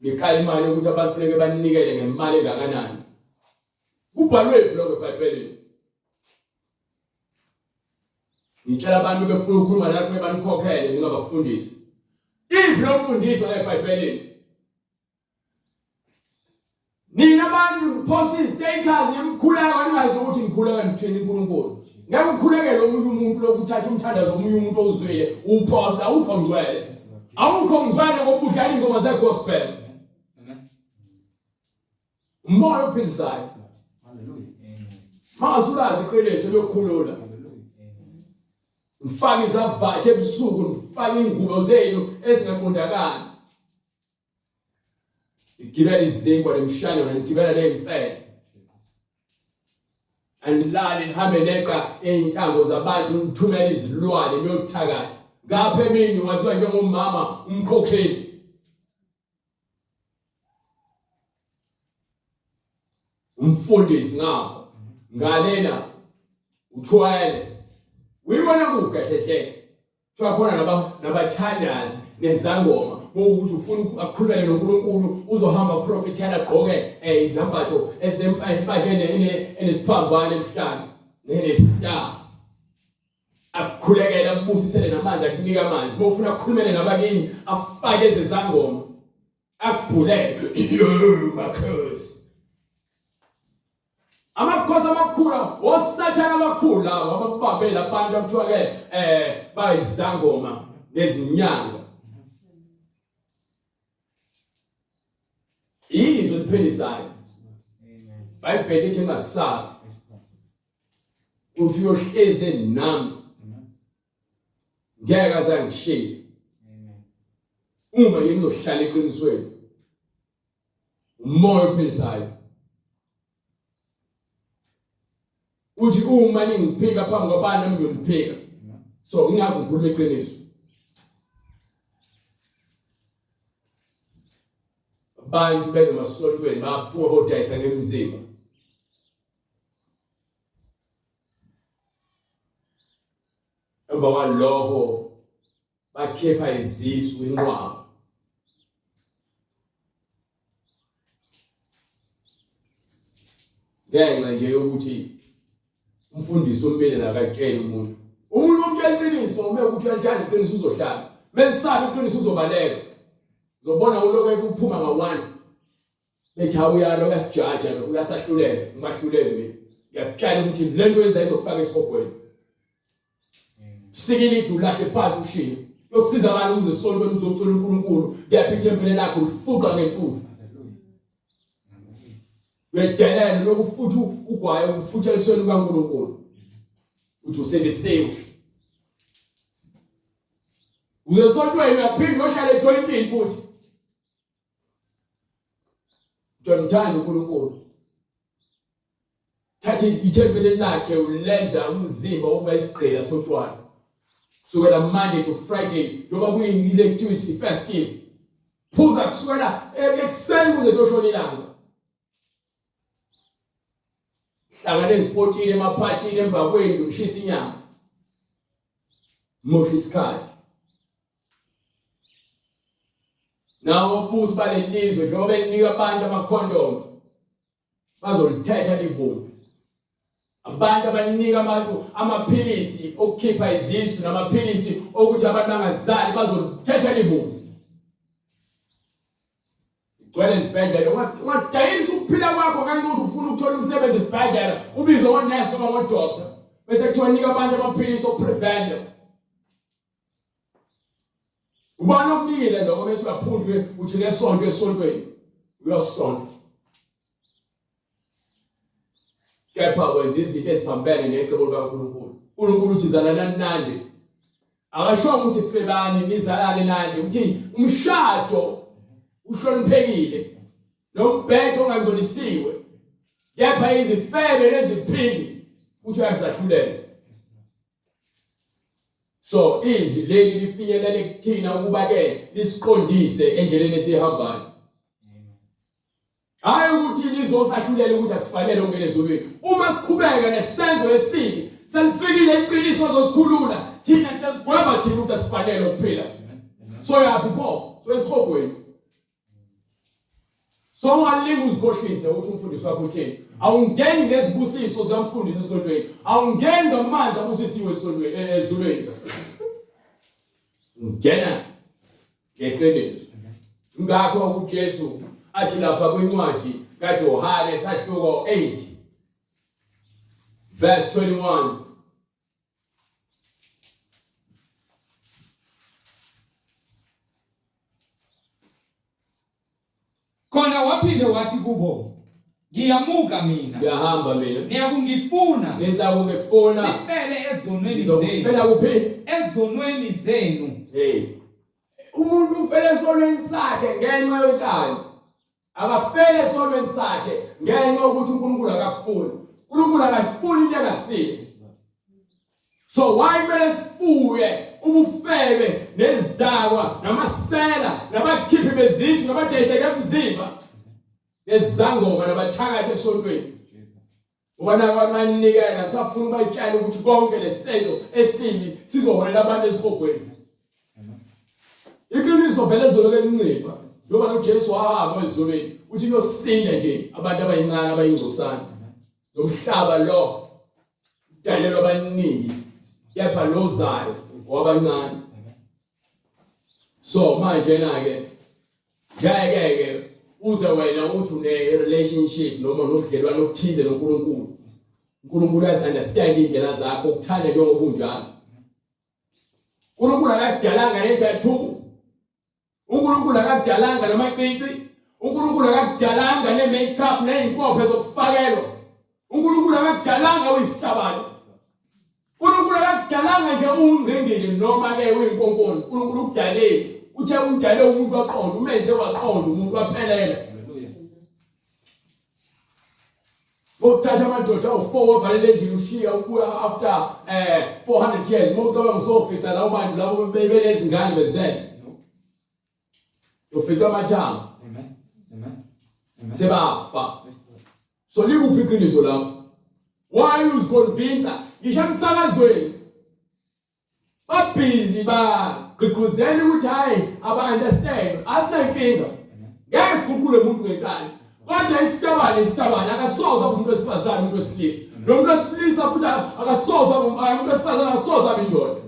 Nikhala imali ukuthi abantu funeke banikele ngemali engakanani. Kubhalwe lokho eBhayibhelini. Ngitshela abantu befuna ukukhuluma nathi fanele banikhokhele ningabafundisi. Iphi lo mfundiso eBhayibhelini? Nina bantu niphosa izistatus yemkhuleko ningazi ukuthi ngikhuleka ngithini uNkulunkulu. Ngeke ukhulekele omunye umuntu lokuthatha umthandazo omunye umuntu owuzwile uphosta awukho ngcwele. Awukho ngcwele ngoba udlala ingoma zegospel. Umoya ophilisayo. Hallelujah. Mangasukazi iqiniso lokukhulula. Nifake izavathe ebusuku nifake ingubo zenu ezingaqondakali. Ngigibela izinkwa nemishangelo ngigibela nezimfene. Anilali nihambe neqa izintango zabantu nithumela izilwane niyothakatha. Ngapha emini waziwa njengomama umkhokheli. Umfundisi ngapha ngalena uthwele. Uyibona kuphi kahle hle? Kuthiwa khona nabathandazi nezangoma ukuthi ufuna akukhulumele noNkulunkulu uzohamba profithela agqoke eh, izambatho ezinempahla enesiphambano emhlane nenestar akukhulekele akubusisele namanzi akunika amanzi uma ufuna akukhulumele nabakini afake ezezangoma akubhulele makhosi amakhosi amakhulu osathana abakhulu labo ababambe labantu akuthiwa ke eh bayizangoma nezinyanga izwi liphilisayo Bhayibheli lithi ungasabi uthi uyohlezi nami ngeke aze angishiye uma ngizohlala eqinisweni umoya ophilisayo uthi uma ningiphika phambi kwabantu nami ngiyoniphika so ingakho ngikhuluma iqiniso abantu beze emasontweni baphuma bodayisa ngemizimba emva kwalokho bakhipha izisu inqwaba ngenxa nje yokuthi umfundisi umbili akatsheli umuntu umuntu umtshela iqiniso uma ukuthi uyalithanda iqiniso uzohlala melisaba iqiniso uzobaleka uzobona ulokhu ekuphuma nga-one bethi awuyalo uyasijaja lo uyasahlulela umahluleli mina ngiyakutshela ukuthi le nto yenza izokufaka esihogweni sikilidi ulahle phansi ushiye yokusiza abantu ukuze esontweni uzocela uNkulunkulu kepha ithempeli lakho ulifuqa ngentuthu uyadelela lokhu futhi ugwaye ufutha ebusweni bukaNkulunkulu uthi usindisiwe uzesontweni uyaphinda uyohlala ejoyintini futhi Ngiyamthanda uNkulunkulu. Thatha ithempeli lakhe ulenza umzimba ukuba isigqila sotshwala. Kusukela Monday to Friday noma kuyile kuthiwa isi-festive. Phuza kusukela ekuseni kuze kuyoshona ilanga. Hlangana ezipotini emaphathini emva kwendlu ngishisa inyama. Mosha isikhathi. Nawo ababusi balelizwe njengoba belinika abantu amakhondomu bazolithetha libomvu. Abantu abanika abantu amaphilisi okukhipha izisu namaphilisi okuthi abantu bangazali bazolithetha libomvu. Gcwele izibhedlela ungadayisa ukuphila kwakho ngenxa yokuthi ufuna ukuthola umsebenzi esibhedlela ubizwe ngonesi noma ngodoctor bese kuthiwa nika abantu amaphilisi okupreventa Ubani okunikile lokho bese uyaphunda uthi lesonto esontweni uyosonta. Kepha wenza izinto eziphambene necebo likaNkulunkulu. uNkulunkulu uthi zalanani nande. Akasho ukuthi febani nizalane nande, uthi umshado uhloniphekile nombhedo ongangcolisiwe. Kepha izifebe neziphingi uthi uyakuzahlulela. So izwi leli lifinyelele kuthina ukuba ke lisiqondise endleleni esihambayo. Hayi ukuthi lizosahlulela ukuthi asifanele ukungena ezulwini. Uma siqhubeka nesenzo esibi, selifikile iqiniso lizosikhulula. Thina siyazigweba thina ukuthi asifanele ukuphila. So yaphi pho? So esihogweni. So ungalingi uzikhohlise ukuthi umfundisi wakho utheni. Awungeni ngezibusiso zikamfundisi esontweni. Awungeni ngamanzi abusisiwe esontweni e, ezulwini. Ungena ngeqiniso. Ngakho uJesu athi lapha kwincwadi kaJohane sahluko 8 verse 21 Khona waphinde wathi kubo, Ngiyamuka mina. Ngiyahamba mina. Niyakungifuna. Nizakungifuna. Nifele ezonweni zenu. Nizokufela kuphi? Ezonweni zenu. Hey. Umuntu ufele esonweni sakhe ngenxa yonkani. Akafele esonweni sakhe ngenxa yokuthi uNkulunkulu akafuni. uNkulunkulu akayifuni into engasile. So why kumele sifuye ubufebe nezidakwa namasela nabakhiphi bezisu nabajayiseke emzimba nezangoma nabathakathi esontweni. Ngoba naku abanikela ngisafuna ubatshela ukuthi konke lesenzo esibi sizoholela abantu esihogweni. Iqiniso vele lizoloke lincipha njengoba noJesu wahamba ezulwini uthi kuyosinda nje abantu abayincane abayingcosana. Lo mhlaba lo udalelwa abaningi kepha lo zayo wabancane. So manje na ke ngeke ke uze wena uthi une relationship noma nobudlelwano obuthize noNkulunkulu. uNkulunkulu uyazi understand indlela zakho ukuthanda njengoba unjalo. uNkulunkulu akakudalanga ne-tattoo. uNkulunkulu akakudalanga namacici. uNkulunkulu akakudalanga ne-makeup nezinkophe zokufakelwa. uNkulunkulu akakudalanga uyisihlabane. uNkulunkulu akakudalanga nje ungcingili noma ke uyinkonkoni. uNkulunkulu ukudalile. Uthe umdale umuntu waqonda, umenze waqonda umuntu waphelela. Ngokuthatha amadoda awu-4 wavalele endlini ushiya ubuya after 400 years uma ucabanga usofica labo bantu labo benezingane bezele. Ufica amathambo. Amen. Amen. Amen. Sebafa. So likuphi iqiniso lapho? Why uziconvince ngisho emsakazweni babhizi bagqugquzela ukuthi hayi aba understand asinankinga ngeke siguqule umuntu ngenkani kodwa isitabane isitabane akasoze abe umuntu wesifazane umuntu wesilisa lo muntu wesilisa futhi akasoze abe umuntu wesifazane akasoze abe indoda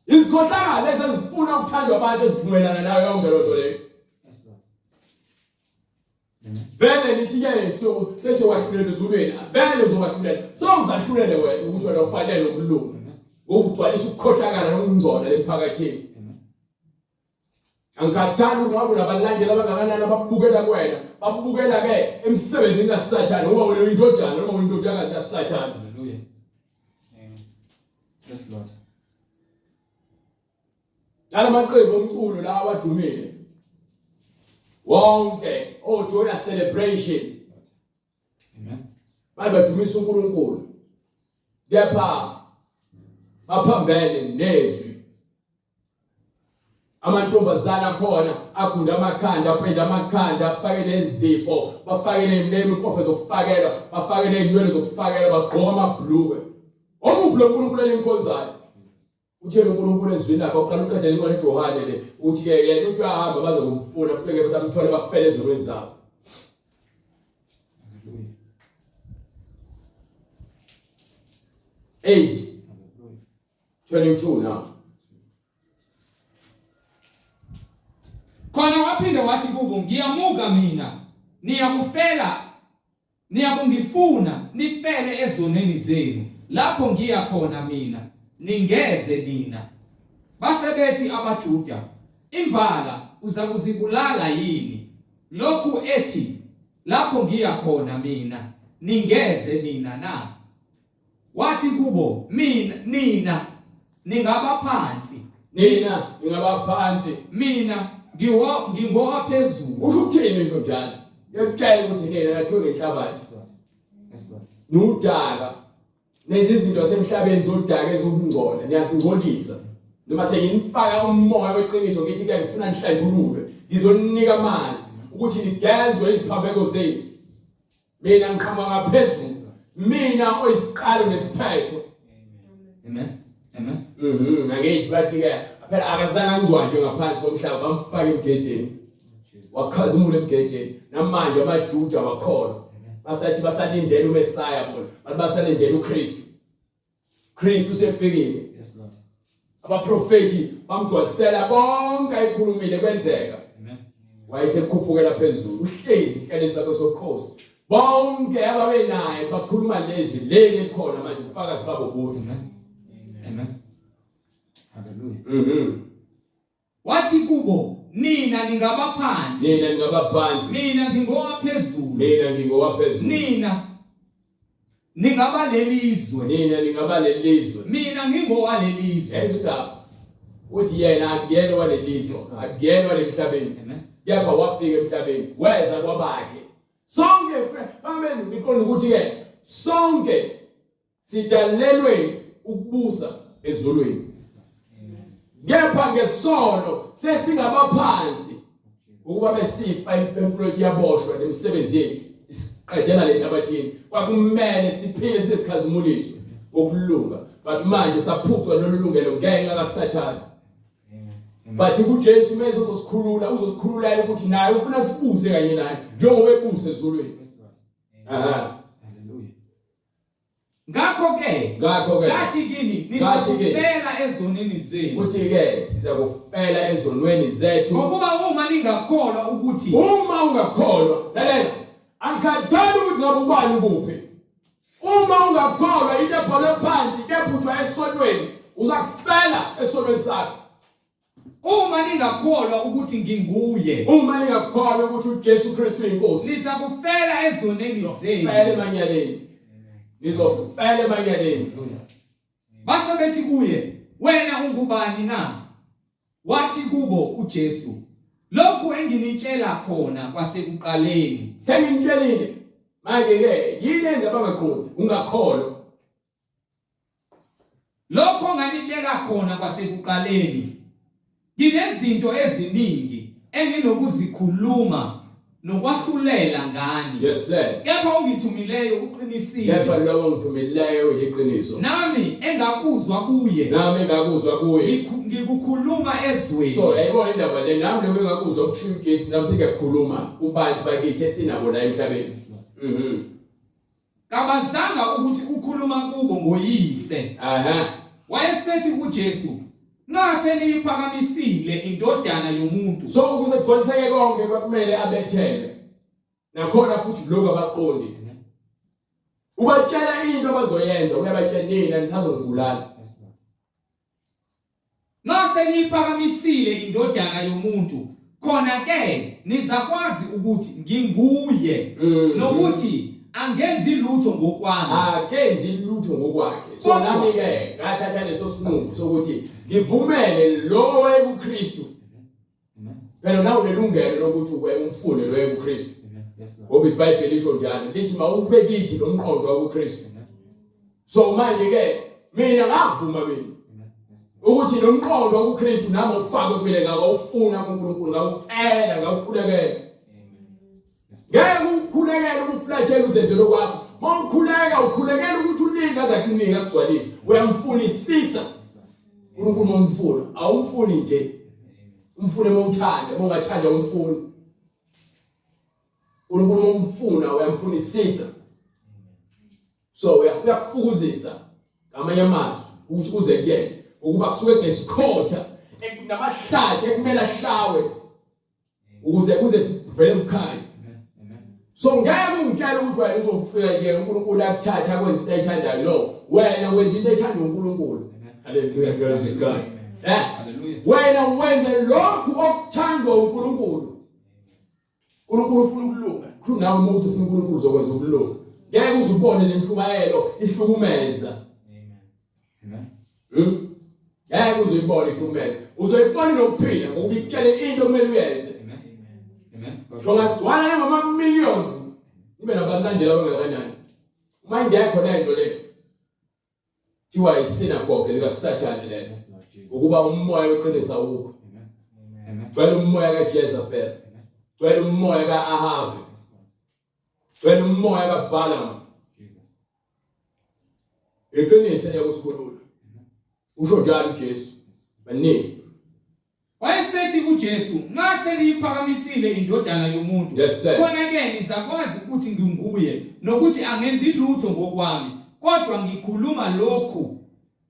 izikhohlakalo lezi ezifuna ukuthandwa abantu ezivumelana nayo yonke loo nto leyo Vele nithi ke so sesiyowahlulela ezulwini. Vele uzowahlulela. So uzahlulele wena ukuthi wena ufanele ukulunga. Ngokugcwalisa ukukhohlakala nokungcola lemphakathini. Angikhathali ungabe unabalandeli abangakanani ababukela kuwena. Babukela ke emsebenzini kaSathane ngoba wena uyindodana noma uyindodakazi kaSathane. Hallelujah. Yes Lord. Nalamaqembu omculo la awadumile wonke ojoya celebration. Amen. Baye badumisa uNkulunkulu. Kepha baphambene nezwi. Amantombazana akhona agunda amakhanda, apenda amakhanda, afake nezipho, bafake nemiqopho zokufakelwa, bafake nezinwele zokufakelwa, bagqoka amabhlukwe. Omuphi lo nkulunkulu enimkhonzayo? Utshela uNkulunkulu ezwini lakhe uqala uqede incwadi eJohane le uthi ke yena uthi uyahamba baze kumfuna futhi ngeke basamthole bafele ezonweni zabo. 8 22 now. Khona waphinde wathi kubo ngiyamuka mina niyakufela Niyakungifuna, nifele ezonweni zenu, lapho ngiya khona mina, ningeze nina. Base bethi abaJuda, Imbala uzakuzibulala yini, lokhu ethi, Lapho ngiya khona mina, ningeze nina na? Wathi kubo, Mina, nina ningabaphansi. Nina ningabaphansi. Mina ngiwa ngingowaphezulu. Usho ukuthini ngisho njalo? Ngiyakutshela ukuthi nina nakhiwe ngenhlabathi. Nudaka. Nenza izinto zasemhlabeni zodaka ezokungcola, niyazingcolisa. Noma senginifaka umoya weqiniso ngithi ke ngifuna nihlanjululwe. Ngizoninika amanzi ukuthi nigezwe iziphambeko zenu. Mina ngiqhamuka ngaphezulu. Mina oyisiqalo nesiphetho. Amen. Amen. Angithi bathi ke phela akazange angcwatshwe ngaphansi komhlaba bamfaka emgedeni. Wakhazimula emgedeni. Namanje amaJuda wakholwa. Basathi basalindele uMesaya bona. Bathi basalindele uKristu. Kristu usefikile. Yes Lord. Abaprofeti bamgcwalisela konke ayikhulumile kwenzeka. Amen. Wayesekhuphukela phezulu uhlezi isihlalo sakhe sobukhosi. Bonke ababenaye bakhuluma lezwi leli elikhona manje ubufakazi babo buye. Amen. Amen. Hallelujah. Wathi kubo, nina ningabaphansi. Nina ningabaphansi. Mina ngingowaphezulu. Mina ngingowaphezulu. Nina ningabalelizwe. Nina ningabalelizwe. Mina ngingowalelizwe. Yazi udaba. Uthi yena akuyena walelizwe, akuyena walemhlabeni. Kepha wafika emhlabeni, weza kwabakhe. Sonke family niqonda ukuthi ke sonke Sidalelwe ukubusa ezulwini. Kepha ngesono sesingabaphansi ukuba besifa imiphefumulo yethu iyaboshwa nemisebenzi yethu Qedela le nhlabathini. Kwakumele siphile size sikhazimuliswe ngokulunga. But manje saphucwa lolu lungelo ngenxa kaSathane. But kuJesu meze uzosikhulula, uzosikhululela ukuthi naye ufuna sibuse kanye naye njengoba ebuse ezulwini. Aha. Hallelujah. Ngakho ke Ngakho ke ngathi kini Ngathi kini. nizakufela ezonini zenu. uthi ke siza kufela ezonweni zethu. Ngokuba uma ningakholwa ukuthi Uma ungakholwa, lalela, angikhathali ukuthi ngabe ubani kuphi. Uma ungakholwa into ebhalwe phansi kephuthwa esontweni, uza kufela esonweni sakho. Uma ningakholwa ukuthi nginguye, Uma ningakholwa ukuthi uJesu Kristu uyinkosi, nizakufela ezonweni nizofela zenu. emanyaleni. Nizofela emanyaleni. Base bethi kuye, wena ungubani na? Wathi kubo uJesu, lokhu enginitshela khona kwasekuqaleni. Senginitshelile. Manje ke yini enza bangaqondi? Ungakholwa. Lokho nganitshela khona kwasekuqaleni. Nginezinto eziningi enginokuzikhuluma nokwahlulela ngani. Yes sir. Kepha ongithumileyo uqinisile. Kepha lowo ngithumileyo uyiqiniso. Nami engakuzwa kuye. Nami engakuzwa kuye. Ngikukhuluma ezweni. So yayibona indaba le nami lokho engakuzwa kusho uJesu nami sengiyakhuluma kubantu bakithi esinabo la emhlabeni. Mhm. Kabazanga ukuthi ukhuluma kubo ngoyise. Aha. Wayesethi kuJesu, nxa seniyiphakamisile indodana yomuntu. So ukuze kugcwaliseke konke kwakumele abethelwe. Nakhona futhi lokhu abaqondi. Ubatshela into abazoyenza, uyabatshela nina nisazongivulala. Nxa seniyiphakamisile indodana yomuntu, khona ke nizakwazi ukuthi nginguye nokuthi angenzi lutho ngokwami. Akenzi lutho ngokwakhe. So Kodwa- nami ke ngathatha leso sinqumo sokuthi ngivumele lo wayekuKristu. Phela nawe unelungelo lokuthi uke umfune lo wayekuKristu. Ngoba iBhayibheli lisho njalo, lithi mawube kithi lo mqondo wakuKristu. So manje ke mina ngavuma mina ukuthi lo mqondo wakuKristu nami ufakwe kumina ngakawufuna kuNkulunkulu, ngawucela, ngawukhulekela. Ngeke ukhulekele ubuflashela uzenzele okwakho. Mawukhuleka ukhulekela ukuthi ulinde aze akunika akugcwalise. Uyamfunisisa. uNkulunkulu umfuna, awumfuni nje. Umfune mawuthanda, mawungathanda umfuni. uNkulunkulu umfuna uyamfunisisa. So uyakufukuzisa ngamanye amazwi ukuthi uze kuyena ukuba kusuke kunesikhotha namahlathi ekumele ashawe ukuze kuze kuvele kukhanye. So ngeke ungitshele ukuthi wena uzofika nje uNkulunkulu akuthatha akwenze into ayithandayo. No, wena wenza into ethandwa uNkulunkulu. Hallelujah, glory to God. Eh? Wena wenze lokhu okuthandwa uNkulunkulu. uNkulunkulu ufuna ukulunga. Khulu nawe uma uthi ufuna uNkulunkulu uzokwenza ukulunga. Ngeke uze ubone le ntshumayelo ihlukumeza. Amen. Hmm? Ngeke uze uyibone ihlukumeza. Uzoyibona nokuphila ngokuba ikutshele into okumele uyenze. Amen. Amen. Ungagcwala nangama millions. Nibe nabalandeli abangakanani. Uma ingekho lento le. Thiwa isinagoge likaSathane lelo. Ukuba umoya weqiniso awukho. Amen. Gcwele umoya kaJezebel. Gcwele umoya kaAhabi. Gcwele umoya kaBalaam. Iqiniso liyakusikhulula. Usho njalo uJesu. Baningi. Wayesethi kuJesu, nxa seniyiphakamisile indodana yomuntu, Yes, sir. khona ke nizakwazi ukuthi nginguye nokuthi angenzi lutho ngokwami, kodwa ngikhuluma lokhu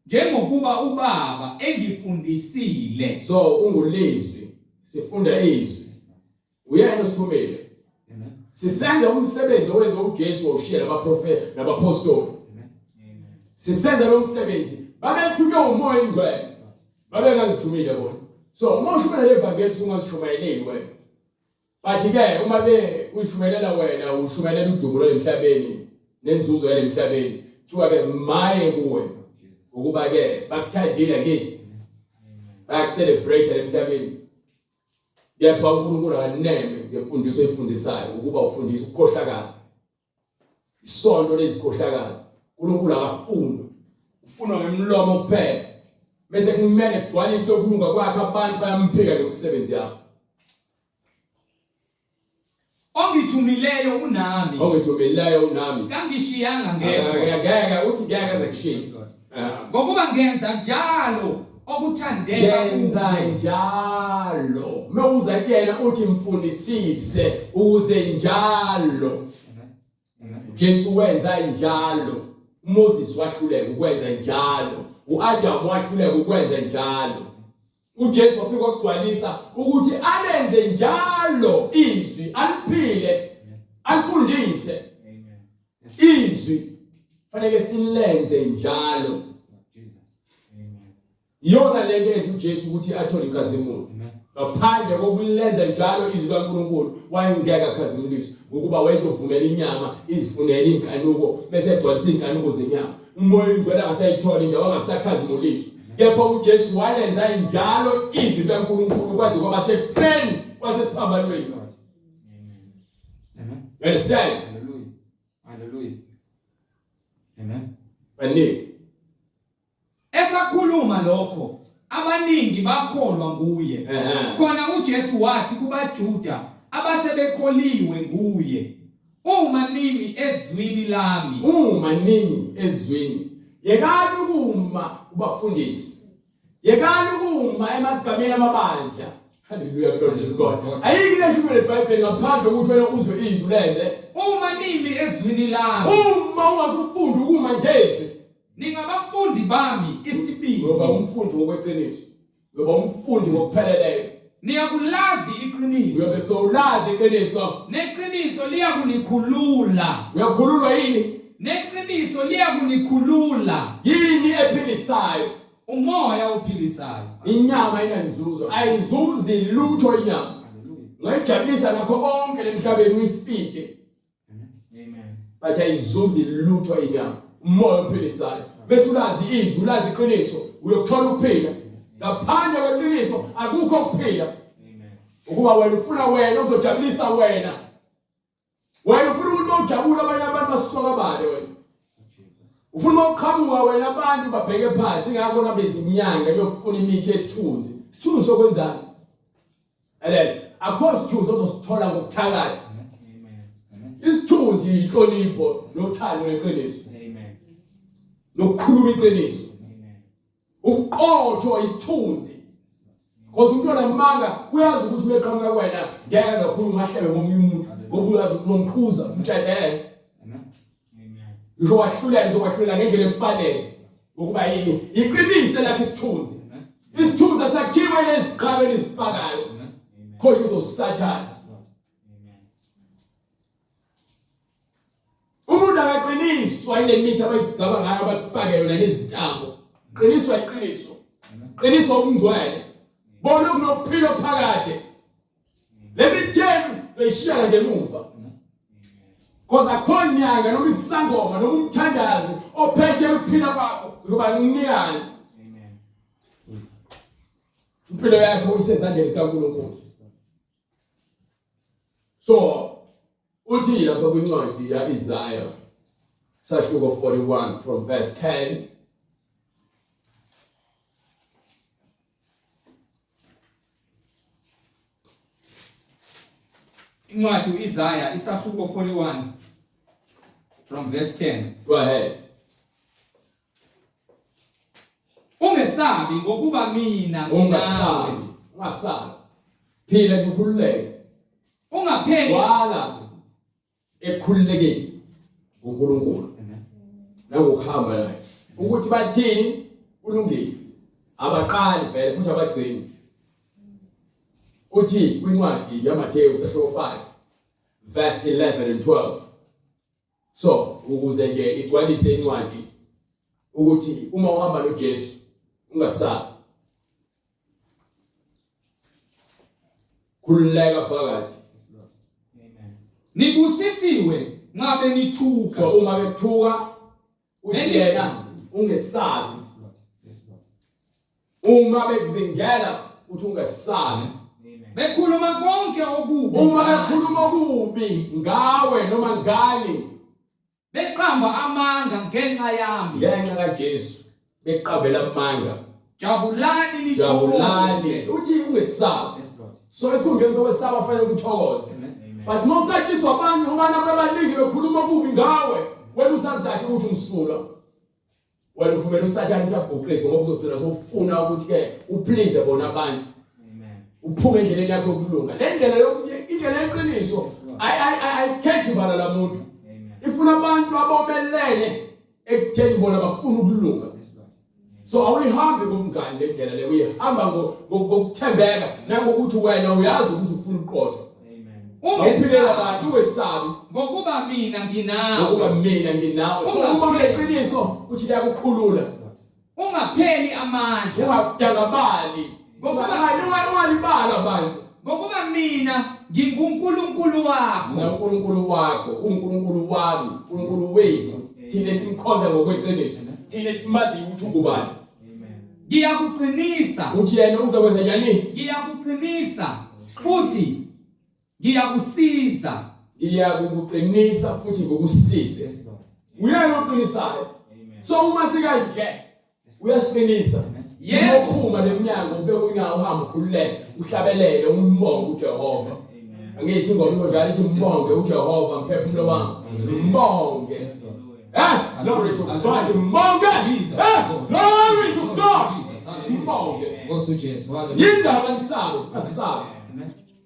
njengokuba uBaba engifundisile. So ungulizwi. Sifunda izwi. Uyena osithumile. Amen. Sisenza umsebenzi owenziwa uJesu wawushiya nabaprofeti nabapostoli. Amen. Sisenza lo msebenzi. Babethunywe umoya ingcwele. Babengazithumile bona. So uma ushumayela evangeli ungazishumayeleli wena. But ke uma be ushumelela wena ushumelela udumo lwalemhlabeni nenzuzo yalemhlabeni. Kuthiwa ke maye kuwe ukuba ke bakuthandile kithi. Bayakucelebrate lemhlabeni. Kepha uNkulunkulu akaneme ngemfundiso oyifundisayo ukuba ufundisa ukukhohlakala. Isonto lezikhohlakala. uNkulunkulu akafuni. Ufunwa ngemlomo kuphela. Bese kumele kugcwalise ukulunga kwakhe abantu bayamphika ngemisebenzi yabo. Ongithumileyo unami. Ongithumileyo unami. Kangishiyanga ngedwa. Ngeke uthi ngeke aze kushiye. Ngokuba ngenza njalo okuthandeka Yenza kuye. njalo. Mewuza kuyena uthi mfundisise ukuze njalo. Jesu wenza njalo. uMoses wahluleka ukwenza njalo. uAdam wahluleka ukwenza njalo. uJesu wafika wakugcwalisa ukuthi alenze njalo izwi, aliphile, alifundise. Izwi fanele silenze njalo. Iyona lento ethi uJesu ukuthi athole inkazimulo. Ngaphandle kokulenza njalo izwi kaNkulunkulu wayengeke akhazimuliswe ngokuba wayezovumela inyama izifunele inkanuko bese egcwalisa inkanuko zenyama. Umoya oyingcwele angasayithola indawo angasakhazimuliswa. Kepha uJesu walenza njalo izwi likaNkulunkulu kwaze kwaba sekufeni kwasesiphambanweni. Amen. You understand? Hallelujah. Hallelujah. Amen. Baningi. Esakhuluma lokho, abaningi bakholwa nguye. Khona uJesu wathi kubaJuda abasebekholiwe nguye, Uma nimi ezwini lami, uma nimi ezwini, yekani ukuma kubafundisi, yekani ukuma emagameni amabandla. Hallelujah, glory to God. Ayikho into eshiwo eBhayibheli ngaphandle kokuthi wena uzwe izwi lenze. Uma nimi ezwini lami, uma ungasufunda ukuma ngezwi, Ningabafundi bami isibili. Uyoba umfundi ngokweqiniso. Uyoba umfundi ngokupheleleyo. Niyakulazi iqiniso. Uyobe sowulazi iqiniso. Neqiniso liyakunikhulula. Uyakhululwa yini? Neqiniso liyakunikhulula. Yini ephilisayo? Umoya ophilisayo. Inyama ayinanzuzo, ayizuzi lutho inyama. Ungayijabulisa ngakho konke lemhlabeni uyifike. Amen. Bathi ayizuzi lutho inyama. Umoya ophilisayo. Bese ulazi izwi, ulazi iqiniso, uyokuthola ukuphila. Ngaphandle kweqiniso akukho ukuphila. Amen. Ukuba wena ufuna wena uzojabulisa wena. Wena ufuna ukuthi ujabule abanye abantu basokabale wena. Ufuna uma uqhamuka wena abantu babheke phansi ingakho nami izinyanga kuyofuna imithi yesithunzi. Isithunzi sokwenzani? Amen. Akho sithunzi ozosithola ngokuthakatha. Amen. Isithunzi inhlonipho nothando neqiniso. Amen. Nokukhuluma iqiniso. Amen. Uqotho isithunzi. Because umuntu onamanga uyazi ukuthi umeqhamuka kuwena ngeke aze akhulume ahlebe ngomunye umuntu ngoba uyazi ukuthi unomkhuza umtshele eh. Amen. Amen. Ngisho wahlulela uzokwahlulela ngendlela efanele. Ngokuba yini? Iqiniso lakhe isithunzi. Isithunzi asakhiwe neziqaba elizifakayo. Khohlwa uzosathana. Umuntu akaqiniswa ile mithi abayigcaba ngayo abakufake yona nezintambo. Qiniswa iqiniso. Qiniswa ubungcwele. Bona kunokuphila phakade. Le mithi yenu tuyishiya ngemuva. Cause akho nyanga noma isangoma noma umthandazi ophethe ukuphila kwakho uzoba nginikani. Impilo yakho isezandleni zikaNkulunkulu. So uthi lapha kwincwadi ya-Isaya sahluko 41 from verse 10 Incwadi uIsaya isahluko 41 from verse 10. Go ahead. Ungesabi ngokuba mina Ungasabi, ungasabi. Phila ngikhululeke. Ungapheli. Gcwala ekukhululekeni ngoNkulunkulu. Nangokuhamba naye. Ukuthi bathini kulungile. Abaqali vele futhi abagcini. Uthi kwincwadi yaMathewu sahluko 5 verse 11 and 12. So ukuze nje igcwalise incwadi ukuthi uma uhamba noJesu ungasabi. Khululeka phakathi. Amen. Nibusisiwe nxa benithuka. So uma bethuka uthi yena ungesabi. Uma bekuzingela uthi ungesabi. Bekhuluma konke okubi. Uma bekhuluma okubi ngawe noma ngani Beqamba amanga ngenxa yami. Ngenxa kaJesu beqambela amanga. Jabulani nithokoze. Jabulani. Uthi ungesabi. So esikhundleni sokwesaba fanele ukuthokoze. Amen. But uma usatshiswa abantu ngoba nabo abaningi bekhuluma kubi ngawe, wena usazi kahle ukuthi umsulwa. Wena uvumela uSathane ukuthi aguqise ngoba uzogcina sowufuna ukuthi ke uplease bona abantu. Uphume endleleni yakho yokulunga. Le ndlela indlela yeqiniso ayikhethi bala lamuntu. Ifuna abantu abomelele ekutheni bona bafuna ukulunga. So awuyihambi ngomngani le ndlela le uyihamba ngokuthembeka nangokuthi wena uyazi ukuthi ufuna uqotho. Awuphilela abantu ungesabi ngokuba mina nginawe. Ngokuba mina nginawe. So uma uneqiniso uthi liyakukhulula. Ungapheli amandla. Ungadangabali. Ngokuba ungalibali abantu. Ngokuba mina nginguNkulunkulu wakho. Mina uNkulunkulu wakho, uNkulunkulu wami, uNkulunkulu wethu. Thina esimkhonza ngokweqiniso. Thina esimaziyo ukuthi ungubani. Ngiyakuqinisa. Uthi yena uzokwenza njani? Ngiyakuqinisa futhi ngiyakusiza. Ngiyakukuqinisa futhi ngikusize. Uyena oqinisayo. So uma sikanje uyasiqinisa. Yebo. Uphuma leminyango ubeke unyawo uhambe ukhululeke uhlabelele umbonge uJehova. Angithi ingoma izonjalo ithi mbonge uJehova mphefumulo wami. Mbonge. Eh, glory to God. Mbonge. Eh, glory to God. Mbonge. Nkosi uJesu. Hallelujah. Yindaba nisabe, asisabe.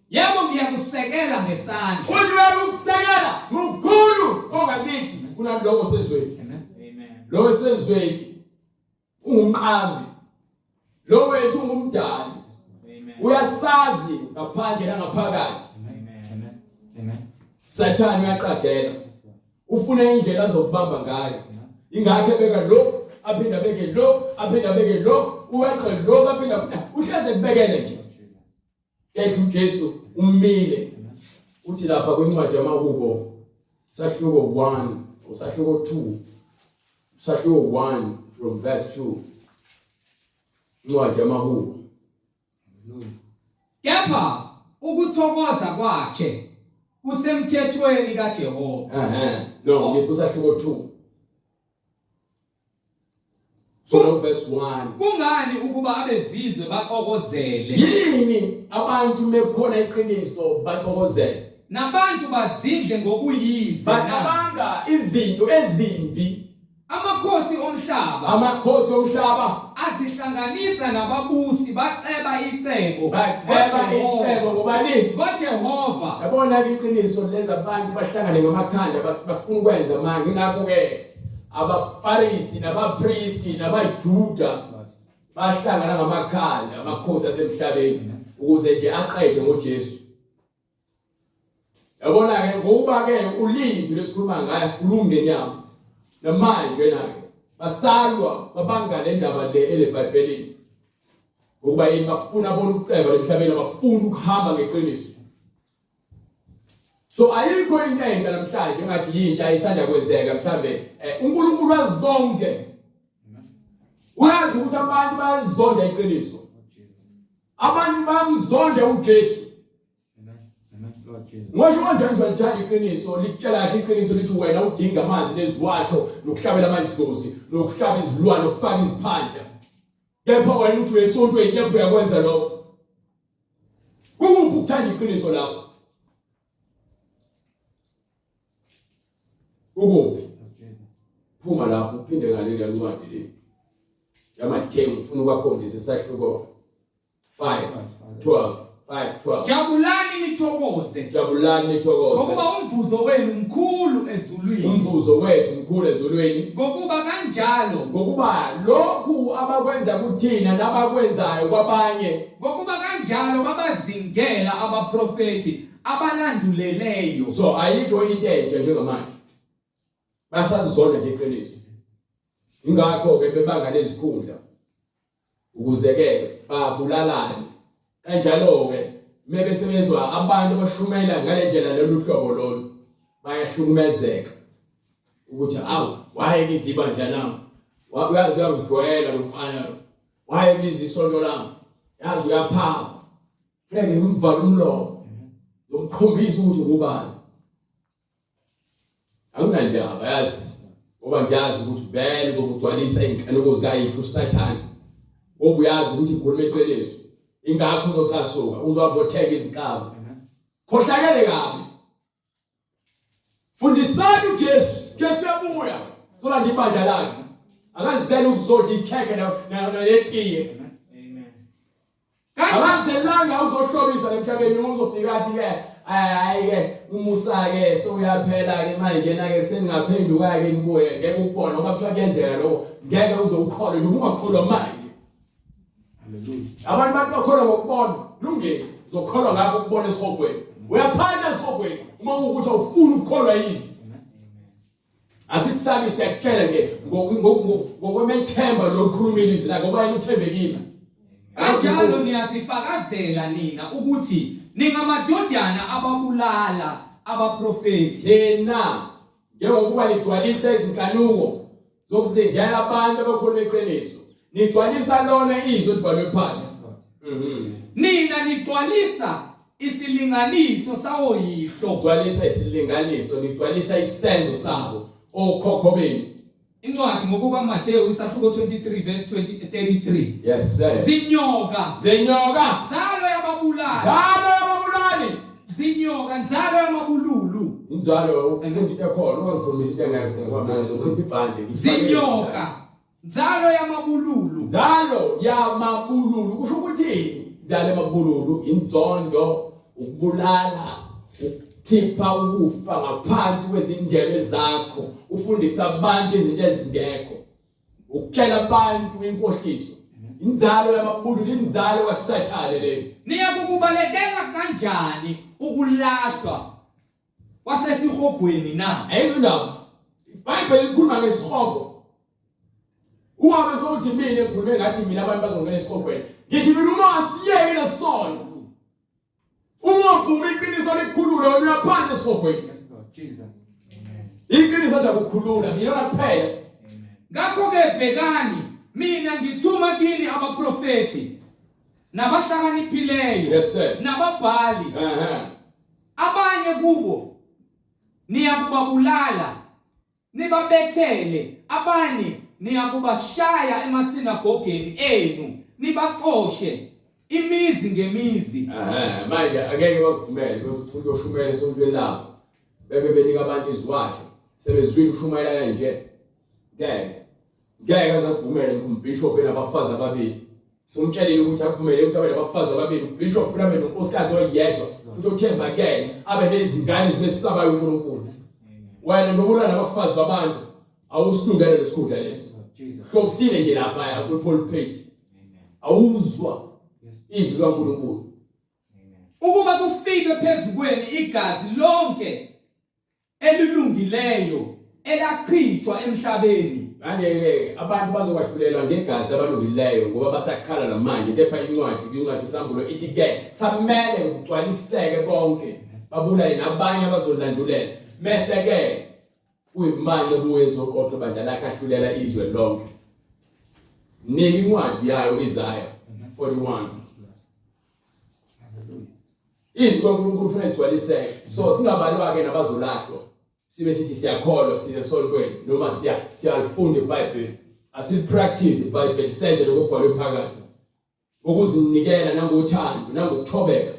Yebo ngiyakusekela ngesandla. Uthi uyakusekela ngokukhulu ongakithi kunalowo osezweni. Amen. Lo osezweni ungumqambi. Lo wethu ungumdali. Uyasazi ngaphandle nangaphakathi. Amen. Amen. Sathane uyaqagela. Ufuna indlela azokubamba ngayo. Ingakho ebeka lokhu, aphinde abeke lokhu, aphinde abeke lokhu, uweqe lokhu aphinde afuna. Uhleze kubekele nje. Ethi uJesu umile. Uthi lapha kwincwadi yamaHubo sahluko 1 usahluko 2 usahluko 1 from verse 2 incwadi yamaHubo. Kepha ukuthokoza kwakhe kusemthethweni kaJehova. Ehhe. No, ngikusahluko 2. So verse 1. Kungani ukuba abezizwe baxokozele? Yini abantu mekukhona iqiniso bathokozele? Nabantu bazidle ngokuyize na? Bacabanga izinto ezimbi. Amakhosi omhlaba Amakhosi omhlaba azihlanganisa nababusi baceba icebo baceba icebo ngobani? ngoJehova. Yabona ke iqiniso lenza abantu bahlangane ngamakhanda bafuna ukwenza manje ingakho ke abaFarisi nabaPristi nabaJuda bahlangana ngamakhanda amakhosi asemhlabeni ukuze nje aqede ngoJesu. Yabona ke ngokuba ke ulizwi lesikhuluma ngayo sikhuluma ngenyama. Namanje na ke basalwa babanga le ndaba le eleBhayibhelini. Ngokuba yini bafuna bona ukuceba lemhlabeni abafuna ukuhamba ngeqiniso. So ayikho into entsha namhlanje engathi yintsha isanda kwenzeka mhlambe eh, uNkulunkulu wazi konke. Uyazi ukuthi abantu bayalizonda iqiniso. Abantu bayamzonda uJesu. Ngisho kanjani nje alithanda iqiniso likutshela kahle iqiniso lithi wena udinga amanzi neziwasho nokuhlabela amadlozi nokuhlaba izilwane nokufaka iziphandla. Kepha wena uthi uyesontweni kepha uyakwenza lokho. Kukuphi ukuthanda iqiniso lapho? Ukuphi? Phuma lapho uphinde ngale ncwadi le. YamaThewu ngifuna ukubakhombisa isahluko 5 12 5 12. Jabulani nithokoze. Jabulani nithokoze. Ngokuba umvuzo wenu mkhulu ezulwini. Umvuzo wethu mkhulu ezulwini. Ngokuba kanjalo. Ngokuba lokhu abakwenza kuthina nabakwenzayo kwabanye. Ngokuba kanjalo babazingela abaprofethi abalanduleleyo. So ayikho into entsha njengamanje. Basazizonda nje iqiniso. Ingakho ke bebanga lezikhundla ukuze ke babulalane. Kanjalo ke mebe sebezwa abantu abashumela ngalendlela lolu hlobo lolu bayahlukumezeka ukuthi awu wayebiza ibandla lami uyazi uyangijwayela lo mfana lo wayebiza isonto lami yazi uyaphapha funeka ngimvale umlomo ngomkhombisa ukuthi ngubani Anginandaba yazi ngoba ngiyazi ukuthi vele uzokugcwalisa iy'nkanuko zikayihlo uSathane ngoba uyazi ukuthi ngikhuluma iqiniso ingakho uzocasuka uzohamba othenga izinkabi khohlakele kabi. Fundisani uJesu. Jesu uyabuya. Zolanda ibandla lakhe. Akazele ukuzodla ikhekhe netiye. Amen. Akazelanga uzohlobisa emhlabeni uma uzofika athi ke hayi ke umusa ke sewuyaphela ke manje na ke seningaphenduka ke nibuye ngeke ukubona ngoba kuthiwa kuyenzeka lokho ngeke uze ukholwe nje ungakholwa manje. Hallelujah. Abantu bathi bakholwa ngokubona, lungile. Uzokholwa ngakho ukubona esihogweni. Uyaphatha esihogweni uma ukuthi awufuni ukukholwa izwi. Asikusabi siyakutshela nje ngokwemethemba lokukhuluma ilizwi lakhe ngoba yena uthembekile. Kanjalo niyazifakazela nina ukuthi ningamadodana ababulala abaprofethi. Nina njengokuba nigcwalisa izinkanuko zokuzingela abantu abakhuluma iqiniso nigcwalisa lona izwi elibhalwe phansi. Nina nigcwalisa isilinganiso sawoyihlo. Gcwalisa isilinganiso, nigcwalisa isenzo sabo okhokho benu. Incwadi ngokukaMathewu isahluko 23 verse 20 33. Yes sir. Zinyoka, Zinyoka, nzalo yababulali, nzalo yababulali. zinyoka, nzalo yamabululu. Inzalo ukufunda into ekhona ungangikhulumisisi ngeke ngoba mina ngizokhipha ibhande. Zinyoka, Nzalo yamabululu. Nzalo yamabululu kusho ukuthi nzalo yamabululu inzondo, ukubulala, ukukhipha ukufa ngaphansi kwezindebe zakho, ufundisa abantu izinto ezingekho. Ukutshela abantu inkohliso. Inzalo yamabululu inzalo kaSathane leyo. Niyakukubalekela kanjani ukulahlwa kwasesihogweni na? Ayizwa indaba. IBhayibheli likhuluma ngesihogo. Ungabe sowuthi mina ngikhulume ngathi mina abantu bazongena esihogweni. Ngithi mina uma asiyeke lesono. Uma uvuma iqiniso likukhulule wena uyaphandle esihogweni. Yes, Lord Jesus. Amen. Iqiniso athi akukhulula ngiyona kuphela. Amen. Ngakho-ke bhekani, mina ngithuma kini abaprofethi nabahlakaniphileyo Yes sir. nababhali Ehhe. abanye kubo niyakubabulala nibabethele, abanye niyakubashaya emasinagogeni enu, nibaxoshe imizi ngemizi. Ehhe, manje angeke bakuvumele ukuthi ufuna uyoshumayela esontweni labo. Bebe benika abantu iziwasho. Sebezwile ushumayela kanje. Ngeke. Ngeke aze akuvumele ngisho umbhishobhi enabafazi ababili. Sumtshelile ukuthi akuvumele ukuthi abe nabafazi ababili. Umbhishobhi ufuna abe nonkosikazi oyedwa. Futhi othembakele, abe nezingane ezimesabayo uNkulunkulu. Wena njengoba nabafazi babantu, awusilungele lesikhundla lesi. Hlobisile nje lapha kwi-pulpit. Awuzwa izwi likaNkulunkulu. Ukuba kufike phezu kwenu igazi lonke elilungileyo elachithwa emhlabeni. Manje-ke abantu bazokwahlulelwa ngegazi labalungileyo ngoba basakhala namanje, kepha incwadi kwincwadi yeSambulo ithi-ke samele kugcwaliseke konke, babulale nabanye abazolandulela. Mese-ke kuyimanje kuye ezoqoqa ibandla lakhe ahlulela izwe lonke. Nika incwadi yayo Isaya 41. Izwi kaNkulunkulu kufanele ligcwaliseke. So singabalwa-ke nabazolahlwa. Sibe sithi siyakholwa siye esontweni noma siya siyalifunda iBhayibheli. Asilipractice iBhayibheli senze lokho okubhalwe phakathi. Ngokuzinikela nangothando nangokuthobeka.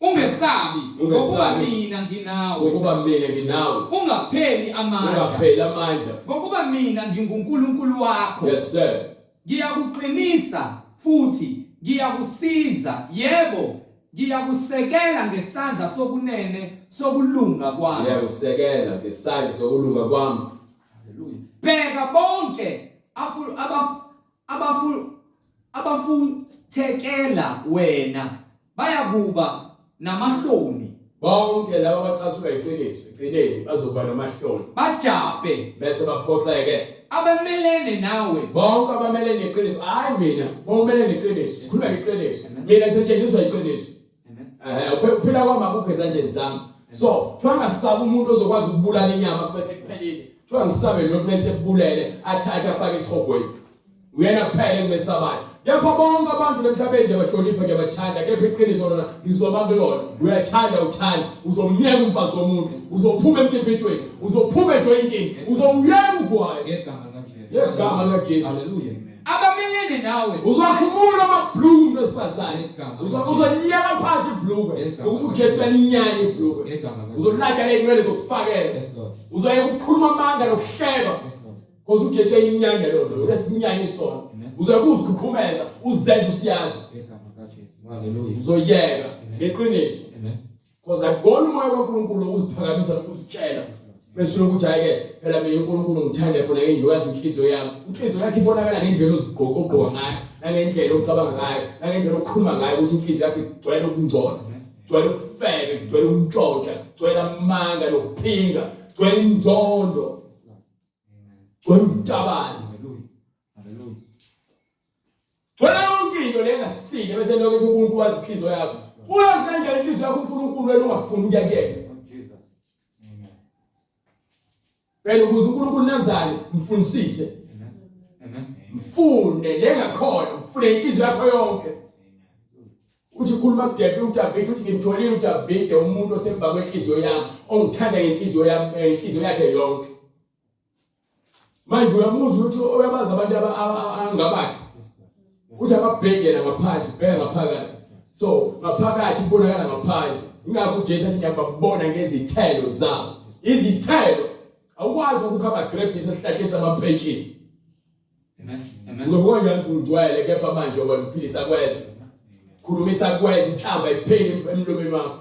Ungesabi ngokuba mina nginawe. Ngokuba mina nginawe. Ungapheli amandla. Ungapheli amandla. Ngokuba mina nginguNkulunkulu wakho. Yes sir. Ngiyakuqinisa futhi ngiyakusiza, yebo, ngiyakusekela ngesandla sokunene sokulunga kwami. Ngiyakusekela ngesandla sokulunga kwami. Haleluya. Bheka bonke afu abafu abafu abafuthekela wena bayakuba namahloni. Bonke laba abacasulwa iqiniso ekugcineni bazoba namahloni. Bajabhe. Bese baphoxeke. Abamelene nawe. Bonke abamelene neqiniso, hayi mina, bomelene neqiniso, sikhuluma ngeqiniso. Mina ngisetshenziswa iqiniso. Eh, ukuphila kwami akukho ezandleni zami. So, kuthiwa ngasaba umuntu ozokwazi ukubulala inyama kube sekuphelile. Kuthiwa ngisabe lo mese kubulele athathe afake esihogweni. Uyena kuphela engimesabayo. Kepha bonke abantu emhlabeni ngiyabahlonipha ngiyabathanda kepha iqiniso lona ngizoba kulona. Uyathanda uthanda uzomyeka umfazi womuntu uzophuma emkipitweni uzophuma ejoyintini uzowuyeka ugwayi ngegama likaJesu. Ngegama likaJesu. Hallelujah. Abamelene nawe. Uzokhumula amabhluku umuntu wesifazane. Uzonyaka phansi ibhluku. Ukuba uJesu uyalinyanya ibhluku. Uzolahla lezinwele zokufakela. Uzoyeka ukukhuluma amanga nokuhleba. Because uJesu uyayinyanya leyo nto. Uyasinyanya isono. Uzoyeka ukuzikhukhumeza, uzenze usiyazi. Hallelujah. Uzoyeka ngeqiniso. Amen. Because akukona umoya kaNkulunkulu ukuziphakamisa nokuzitshela. Bese ukuthi hayi ke phela mina uNkulunkulu ngithande khona nje uyazi inhliziyo yami. Inhliziyo yakhe ibonakala ngendlela ozigqoka ogqoka ngayo, nangendlela ocabanga ngayo, nangendlela okhuluma ngayo ukuthi inhliziyo yakhe igcwele ukungcola, igcwele ubufebe, igcwele ukuntshontsha, igcwele amanga nokuphinga, igcwele inzondo. Gcwele ubutabane. Hallelujah. Gcwele yonke into le engasile bese lokho ukuthi uNkulunkulu wazi inhliziyo yakho. Uyazi kanjani inhliziyo yakho uNkulunkulu wena ungafuni ukuya kuyena. Jesus. Amen. Phela ukuze uNkulunkulu nazane mfundisise. Amen. Mfune lengakhona, mfune inhliziyo yakho yonke. Uthi khuluma kuDavid uDavid uthi ngimtholile uDavide umuntu osemva kwenhliziyo yami ongithanda ngenhliziyo yami eh, inhliziyo yakhe yonke. Manje uyamuzwa ukuthi uyabazi abantu angabakhe. Uthi akabheke yena ngaphandle, bheka ngaphakathi. So ngaphakathi kubonakala ngaphandle. Ingakho uJesu athi ngiyababona ngezithelo zabo. Izithelo awukwazi ukukha amagrebhisi esihlahleni samapentshisi. Amen. Amen. Uzovuka njani ukuthi ungcwele kepha manje wena uphilisa kwezwe. Khulumisa kwezwe inhlamba ipheli emlomeni wakho.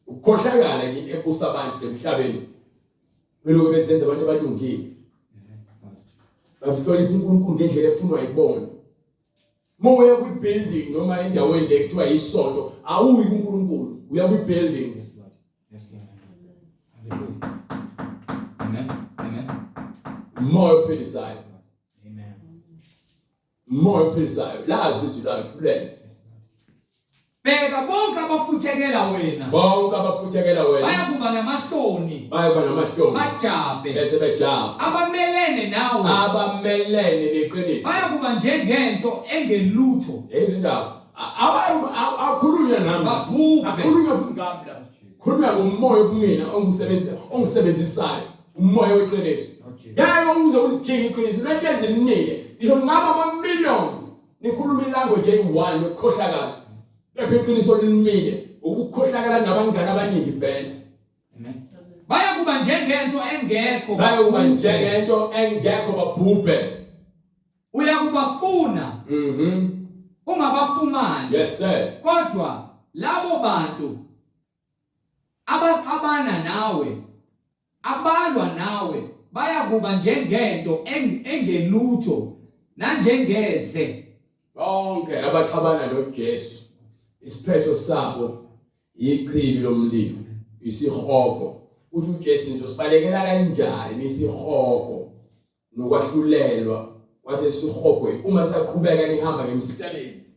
Ukukhohlakala into ebusa abantu emhlabeni. Belokhu bezenza abantu abalungile. Bahlonipha uNkulunkulu ngendlela efunwa yibona. Uma uya kwi-building noma endaweni le kuthiwa isonto, awuyi kuNkulunkulu, uya kwi-building. Yes, Lord. Yes, Lord. Hallelujah. Amen. Amen. Umoya ophilisayo. Amen. Umoya ophilisayo. Lazi izwi lakhe ulenze. Bheka bonke abafuthekela wena. Bonke abafuthekela wena. Bayakuba namahloni. Bayakuba namahloni. Bajabhe. Bese bejabha. Abamelene nawe. Abamelene neqiniso. Bayakuba njengento engelutho. Lezi ndaba. Akhulunywa nami. Babhubhe. Akhulunywa futhi ngami la. Khulunywa ngomoya okumina ongisebenza ongisebenzisayo. Umoya weqiniso. Ngeke uze ulijike iqiniso. Lehlezi linike. Ngisho kungaba ama millions Nikhuluma ilanguage eyi-one yokukhohlakala. Kepha iqiniso limile ukukhohlakala nabangani abaningi vele. Amen. Bayakuba njengento engekho. Bayakuba njengento engekho babhubhe. Uyakubafuna. Mhm. Ungabafumani. Yes sir. Kodwa labo bantu Abaxabana nawe, abalwa nawe bayakuba njengento engelutho nanjengeze. Bonke abaxabana noJesu isiphetho sabo yichibi lomlilo, isihogo. Uthi uJesu nizosibalekela kanjani isihogo nokwahlulelwa kwasesihogweni uma nisaqhubeka nihamba ngemisebenzi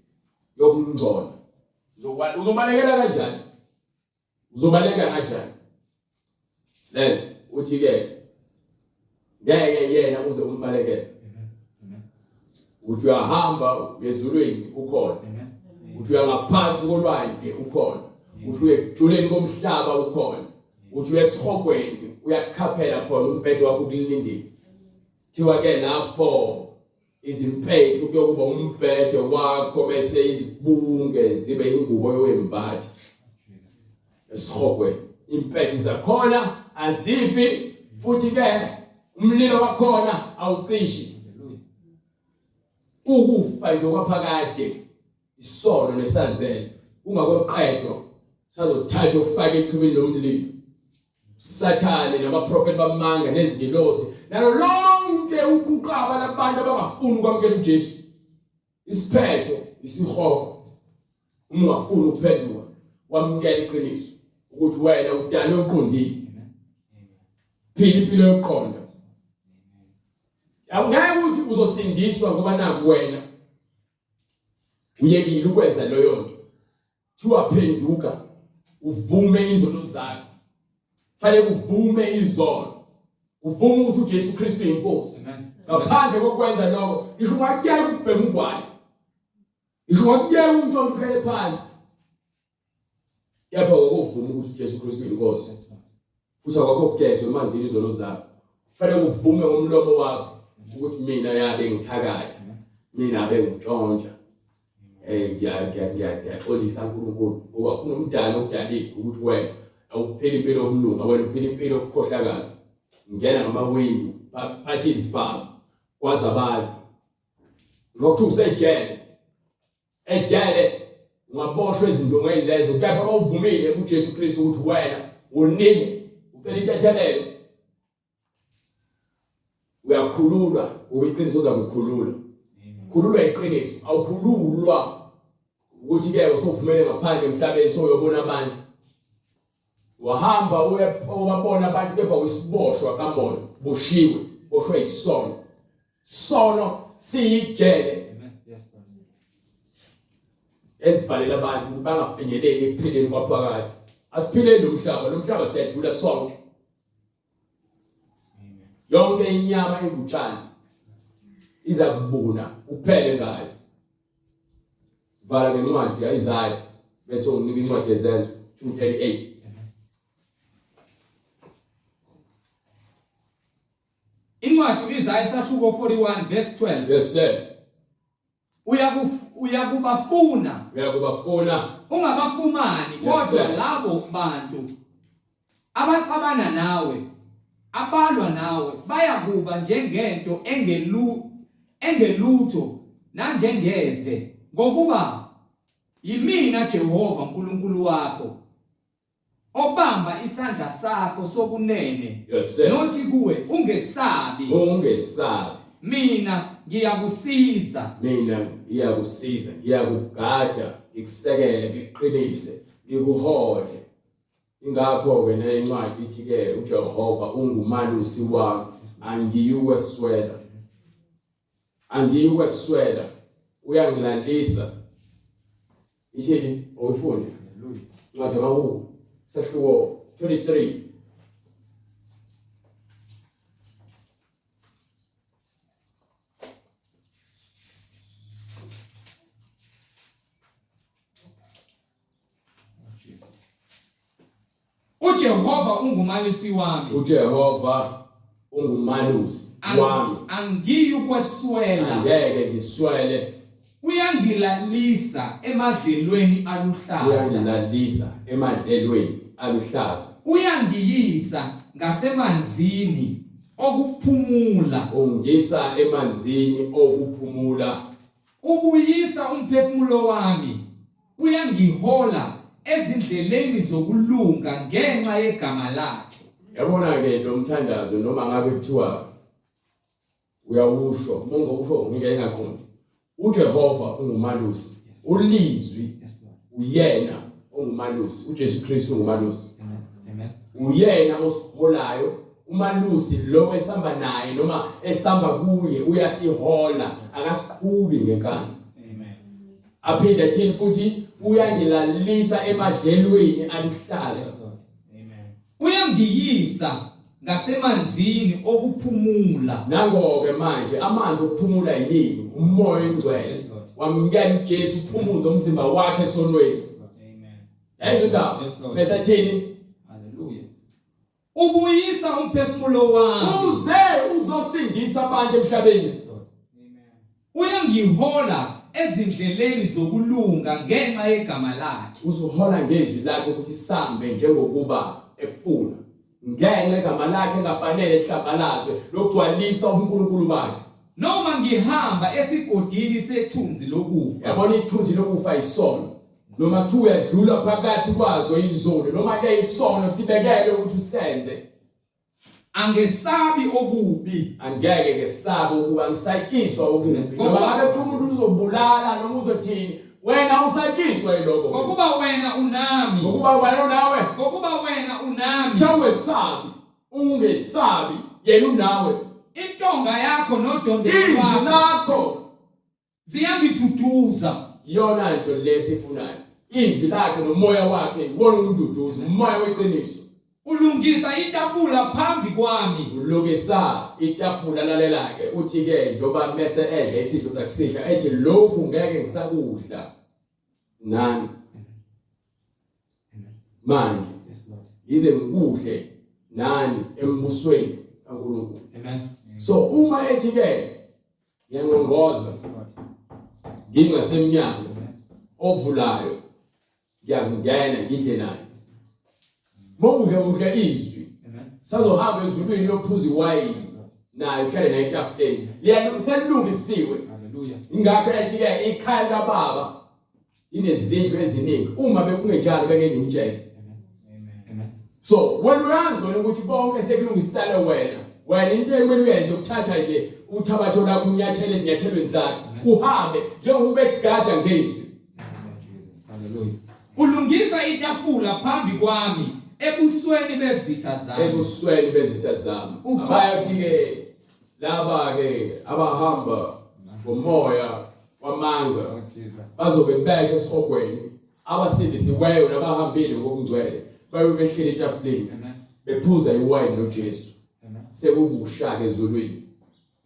yokungcola? Uzobalekela kanjani? Uzobaleka kanjani? Then uthi ke ngeke yena uze umbalekele. Uthi uyahamba ezulwini ukhona. Uthi uyangaphansi kolwandle ukhona. Uthi uyekujuleni komhlaba ukhona. Uthi uyesihogweni uyakukhaphela khona umbhede wakho ukulindile. Thiwa ke lapho Izimpethu kuyokuba umbhede wakho bese izibunge zibe ingubo yokwembatha. Esihogweni impethu zakhona azifi futhi ke umlilo wakhona awucishi. Ukufa nje kwaphakade isono nesazelo ungakoqedwa sazothatha ufake echibini lomlilo. Sathane nabaprofeti bamanga nezingilosi nalo lonke uquqaba labantu abangafuni ukwamukela uJesu. Isiphetho isihogo. Uma ungafuni ukuphenduka wamukela iqiniso ukuthi wena udalwe uqondile. Phila impilo yokuqonda. Awungeke ukuthi uzosindiswa ngoba naku wena uyekile ukwenza leyo nto. Thiwa phenduka uvume izono zakho. Fanele uvume izono. Uvume ukuthi uJesu Kristu uyinkosi. Ngaphandle kokwenza lokho, ngisho ungakuyeka ukubhema ugwayi. Ngisho ungakuyeka umntwana ukhele phansi. Kepha ngokuvuma ukuthi uJesu Kristu uyinkosi. Futhi akwakho kugezwa emanzini izono zakho. Kufanele uvume ngomlomo wakho ukuthi mina yabe ngithakatha, mina bengintshontsha. Eh ngiya ngiya ngiyaxolisa uNkulunkulu ngoba kunomdali okudalile ukuthi wena awupheli impilo yokulunga, wena uphila impilo yokukhohlakala. Ngena ngamawindi, phatha izibhamu, kwazi abantu. Ngokuthi usejele. Ejele ungaboshwa ezindongeni lezo kepha uma uvumile kuJesu Kristu ukuthi wena unini ucela intethelelo uyakhululwa ngoba iqiniso uzakukhulula khululwa iqiniso awukhululwa ukuthi ke usuphumele ngaphandle emhlabeni soyobona abantu wahamba uyabona abantu kepha usiboshwa kamoya boshiwe boshwe isono sono siyijele elivalela abantu bangafinyeleli ekuphileni kwaphakade asiphileni lo mhlaba lo mhlaba siyadlula sonke yonke inyama ingutshani iza kubuna uphele ngayo vala ngencwadi kaIsaya bese unginika incwadi yezenzo 238 Incwadi uIsaya isahluko 41 verse 12. Yes sir. Uyakubafuna. Uyakubafuna. Ungabafumani kodwa labo bantu abaxabana nawe abalwa nawe bayakuba njengento engelu engelutho nanjengeze ngokuba yimina Jehova uNkulunkulu wakho obamba isandla sakho sokunene Yes sir. nothi kuwe ungesabi Ungesabi. mina ngiyakusiza Mina ngiyakusiza, ngiyakugada, ngikusekele, ngikuqinise, ngikuhole. Ingakho-ke nencwadi ithi-ke uJehova ungumalusi wami, angiyukweswela. Angiyukweswela. Uyangilalisa. Ithini? Awuyifunde. Incwadi yamaHubo, sahluko 23. UJehova ungumalusi wami. UJehova ungumalusi wami. Angiyukweswela. Angeke ngiswele. Uyangilalisa emadlelweni aluhlaza. Uyangilalisa emadlelweni aluhlaza. Uyangiyisa ngasemanzini okuphumula. Ungisa emanzini okuphumula. Ubuyisa umphefumulo wami, uyangihola ezindleleni zokulunga ngenxa yegama lakhe. Yabona-ke lo mthandazo noma ngabe kuthiwa uyawusho uma ungawusho ngendlela engaqondi uJehova ungumalusi ulizwi uyena ongumalusi uJesu Kristu ungumalusi Amen. Uyena osiholayo umalusi lo esihamba naye noma esihamba kuye uyasihola akasiqhubi ngenkani. Amen. Aphinde athini futhi uyangilalisa emadlelweni aluhlaza. Amen. Uyangiyisa ngasemanzini okuphumula. Nango-ke manje amanzi okuphumula yini? Umoya oyingcwele. Yes, Lord. Wamukela uJesu uphumuze umzimba wakhe esonweni. Amen. Yayizo indaba. Yes, Lord. Bese athini? Hallelujah. Ubuyisa umphefumulo wami. Uze uzosindisa abantu emhlabeni. Yes, Lord. Amen. Uyangihola ezindleleni zokulunga ngenxa yegama lakhe. Uzohola ngezwi lakhe ukuthi sambe njengokuba efuna. Ngenxa igama lakhe engafanele lihlambalazwe logcwalisa ubuNkulunkulu bakhe. Noma ngihamba esigodini sethunzi lokufa. Yabona ithunzi lokufa isono. Noma kuthiwa uyadlula phakathi kwazo izoni noma ke isono sibekelwe ukuthi usenze. Angesabi okubi. Angeke ngesabe ukuba ngisayikiswa okubi. Noma ngabe kuthiwa umuntu uzobulala noma uzothini wena usayikiswa yiloko. Ngokuba wena unami. Ngokuba wena unawe. Ngokuba wena unami. Kuthiwa ungesabi. Ungesabi yena unawe. Intonga yakho nodonde Izwi lwakho lakho ziyangiduduza. Iyona nto le esifunayo. Izwi lakhe nomoya wakhe iwona umduduzi, umoya weqiniso. Ulungisa itafula phambi kwami. Ulungisa itafula lalela-ke uthi-ke njengoba mese edla isidlo sakusidla ethi lokhu ngeke ngisakudla nani manje ngize ngikudle nani embusweni kaNkulunkulu. uNkulunkulu. Amen. So uma ethi ke ngiyangqongqoza ngingasemnyango ovulayo ngiyakungena ngidle naye. Mawudla udla izwi. Sazohamba ezulwini yophuza iwayini naye uhlale naye etafuleni. Liyalungiseliwe. Hallelujah. Ingakho ethi ke ikhaya kababa inezindlu eziningi. Uma bekungenjalo bengeke ngimtshele. Amen. So wena uyazi wena ukuthi konke sekulungisele wena. Wena into ekumele uyenze ukuthatha nje uthabatho lakho unyathele ezinyathelweni zakhe uhambe njengoba ubegada ngezwi. Hallelujah. Ulungisa itafula phambi kwami ebusweni bezitha zami. Ebusweni bezitha zami. Abayothi ke laba ke abahamba ngomoya wamanga Oh Jesus. bazobe behle esihogweni abasindisiweyo nabahambile ngokungcwele bayobe behleli etafuleni Amen. bephuza iwayini noJesu Amen. sekukusha ke ezulwini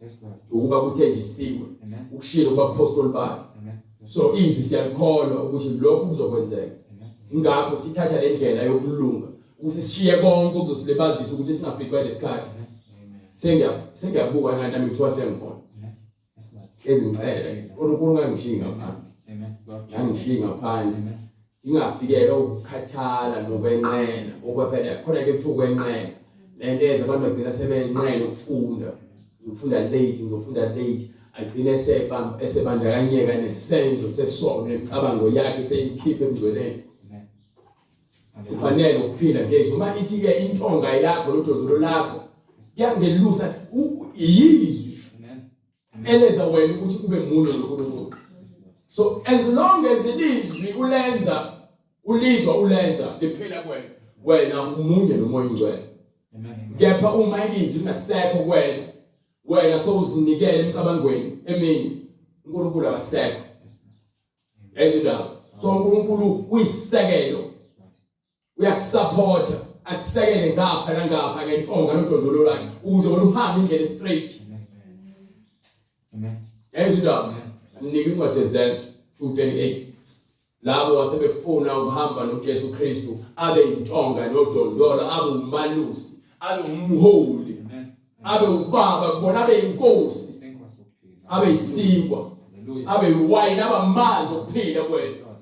Yes Lord. ukuba kuthenjisiwe Amen. ukushilo kubapostoli bakhe Amen. so izwi siyalikholwa ukuthi lokhu kuzokwenzeka Amen. ingakho sithatha le ndlela yokulunga ukuthi sishiye konke okuzosilibazisa ukuthi singafikwa lesikhathi Amen. sengiyabuka ngathi nami kuthiwa sengikhona Amen. Yes Lord. ezingicele uNkulunkulu ngangishiyi ngaphandle Amen. Lord ngangishiyi Jesus. ngaphandle Amen. ngingafikelwa ukukhathala nokwenqena okwaphela khona ke kuthiwa ukwenqena lento yenza abantu bagcina sebenqena ukufunda ngifunda late ngizofunda late agcine esebandakanyeka nesenzo sesono nemicabango yakhe seyimkhipha ebungcweleni Amen. sifanele ukuphila ngezwi uma ithi ke intonga yakho nodozolo lakho kuyangelusa yizwi Amen. elenza wena ukuthi ube munye noNkulunkulu Yes Lord. so as long as ilizwi ulenza ulizwa ulenza liphila kuwena wena umunye nomoya ongcwele Amen. kepha uma ilizwi lingasekho kuwena wena sowuzinikele emicabangweni eminye uNkulunkulu akasekho ezindaba so uNkulunkulu uyisekelo Yes Lord. uyakusupporta akusekele ngapha nangapha ngentonga nodondolo lwakhe ukuze wena uhambe indlela straight Amen. Amen. ezindaba mnika incwadi ezenzo 238 labo wasebefuna ukuhamba noJesu Kristu abe intonga nodondolo abe umalusi abe umholi Amen. abe ubaba kubona abe inkosi Isinkwa sokuphila. abe isinkwa Hallelujah. abe iwayini abe amanzi okuphila kwethu Lord.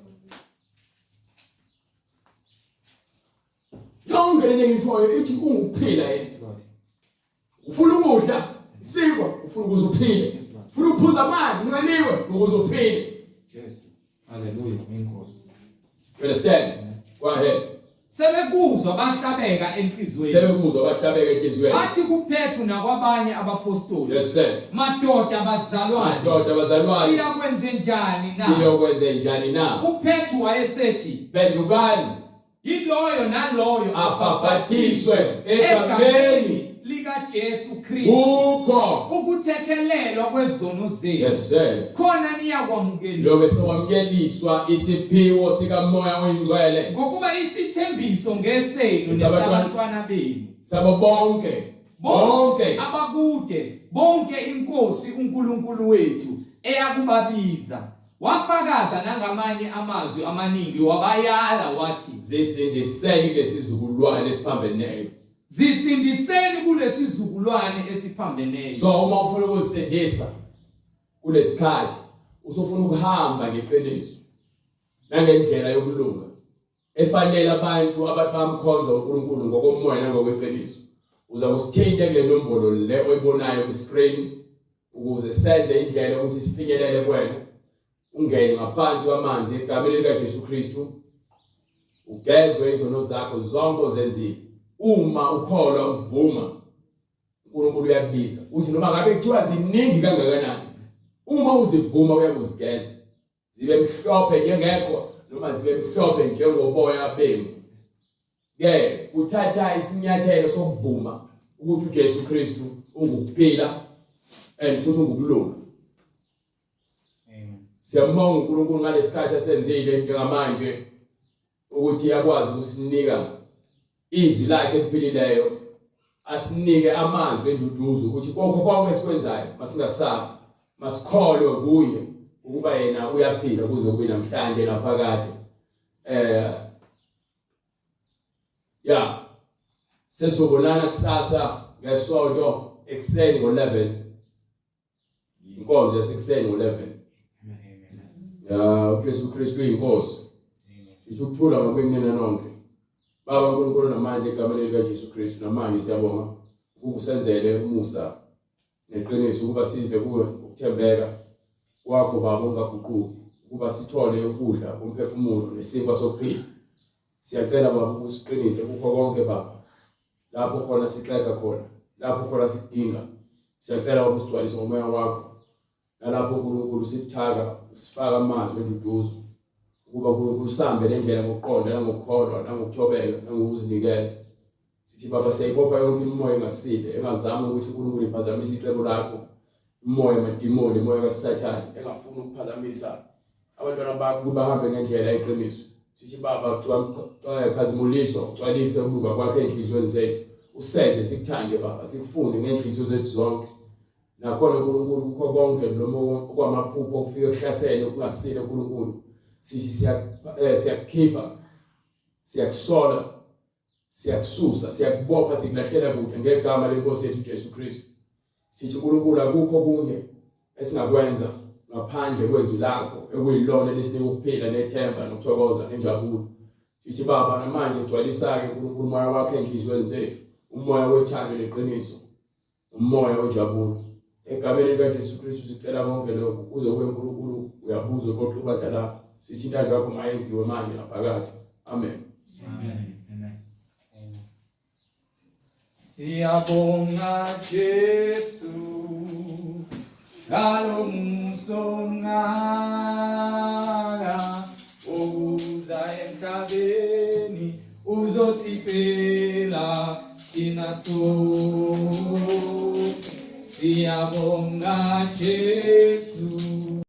yonke lento engishoyo ithi ungukuphila yena Yes Lord. ufuna ukudla isinkwa ufuna ukuze uphile Yes Lord. ufuna ukuphuza amanzi unxaniwe ukuze uphile Jesu. Hallelujah. Inkosi. You understand go ahead Sebekuzwa bahlabeka enhliziyweni. sebekuzwa bahlabeka enhliziyweni Bathi kuPetru nakwabanye abapostoli, yes sir madoda bazalwane, madoda bazalwane siyakwenze njani na? siyokwenze njani na UPetru wayesethi, phendukani yiloyo naloyo abhabhathiswe egameni likaJesu Kristu kukho ukuthethelelwa kwezono zenu. yes sir Khona niyakwamukela. lobe sewamukeliswa isiphiwo sikamoya oyingcwele Ngokuba isithembiso ngesenu Nesabantwana- nesabantwana benu. sabo bonke bonke abakude bonke inkosi uNkulunkulu wethu eyakubabiza wafakaza nangamanye amazwi amaningi wabayala wathi zisindiseni kulesizukulwane esiphambeneyo zisindiseni kulesizukulwane esiphambeneyo so uma ufuna ukuzisindisa kulesikhathi usufuna ukuhamba ngeqiniso nangendlela yokulunga efanele abantu abantu bamkhonza uNkulunkulu ngokomoya nangokweqiniso uza kusithinta kule nombolo le oyibonayo ku screen ukuze senze indlela ukuthi sifinyelele kuwena ungene ngaphansi kwamanzi egameni likaJesu Kristu ugezwe izono zakho zonke ozenzile uma ukholwa uvuma uNkulunkulu uyakubiza uthi noma ngabe kuthiwa ziningi kangakanani uma uzivuma uyakuzigeza zibe mhlophe njengeqhwa noma zibe mhlophe njengoboya bemvu ke kuthatha isinyathelo sokuvuma ukuthi uJesu Kristu ungukuphila and futhi ungukulunga Amen. Siyambonga uNkulunkulu ngalesikhathi asenzile njengamanje ukuthi yakwazi ukusinika izwi lakhe eliphilileyo asinike amazwi enduduzo ukuthi konke konke esikwenzayo masingasabi masikholwe kuye ukuba yena uyaphila kuze kube namhlanje naphakade ya sesizobonana kusasa. ngesonto ekuseni ngo-11 inkonzo yasekuseni ngo-11 ya uJesu Kristu uyinkosi sithi ukuthula makube kunina nonke baba uNkulunkulu namandla egameni likaJesu Kristu namanje siyabonga ukusenzele umusa neqiniso ukuba size kuwe ukuthembeka kwakho baba ungaguquki ukuba sithole ukudla komphefumulo nesinkwa sokuphila siyacela baba ukusiqinise kukho konke baba lapho khona sixega khona lapho khona sikudinga siyacela baba usigcwalise ngomoya wakho nalapho uNkulunkulu sikuthaka usifaka amazwi enduduzo ukuba uNkulunkulu sihambe le ndlela ngokuqonda nangokukholwa nangokuthobeka nangokuzinikela sithi baba siyayibopha yonke imimoya engasile engazama ukuthi uNkulunkulu iphazamise icebo lakho imoya amadimoni imoya kaSathane engafuni ukuphazamisa abantwana bakho ukuba bahambe ngendlela eqiniso sithi baba khazimuliswa ugcwalise ukulunga kwakho ey'nhliziyweni zethu usenze sikuthande baba sikufune ngey'nhliziyo zethu zonke Nakhona uNkulunkulu kukho konke noma okwamaphupho okufika kuhlasele okungasile uNkulunkulu sithi eh, siyakukhipha siyakusola siyakususa siyakubopha sikulahlela kude ngegama lenkosi yethu uJesu Kristu sithi uNkulunkulu akukho okunye esingakwenza ngaphandle kwezwi lakho ekuyilona elisinika ukuphila nethemba nokuthokoza nenjabulo sithi baba namanje gcwalisa-ke uNkulunkulu umoya wakho enhliziyweni zethu umoya wethando neqiniso umoya wenjabulo egameni likaJesu Kristu sicela konke lokhu uze ube uNkulunkulu uyabuza uqoqa ibandla lakho sithi intando yakho mayenziwe manje naphakade amen amen amen Siyabonga Jesu ngalomuso ngaka ukuza emhlabeni uzosifela thina sonke. Siyabonga Jesu.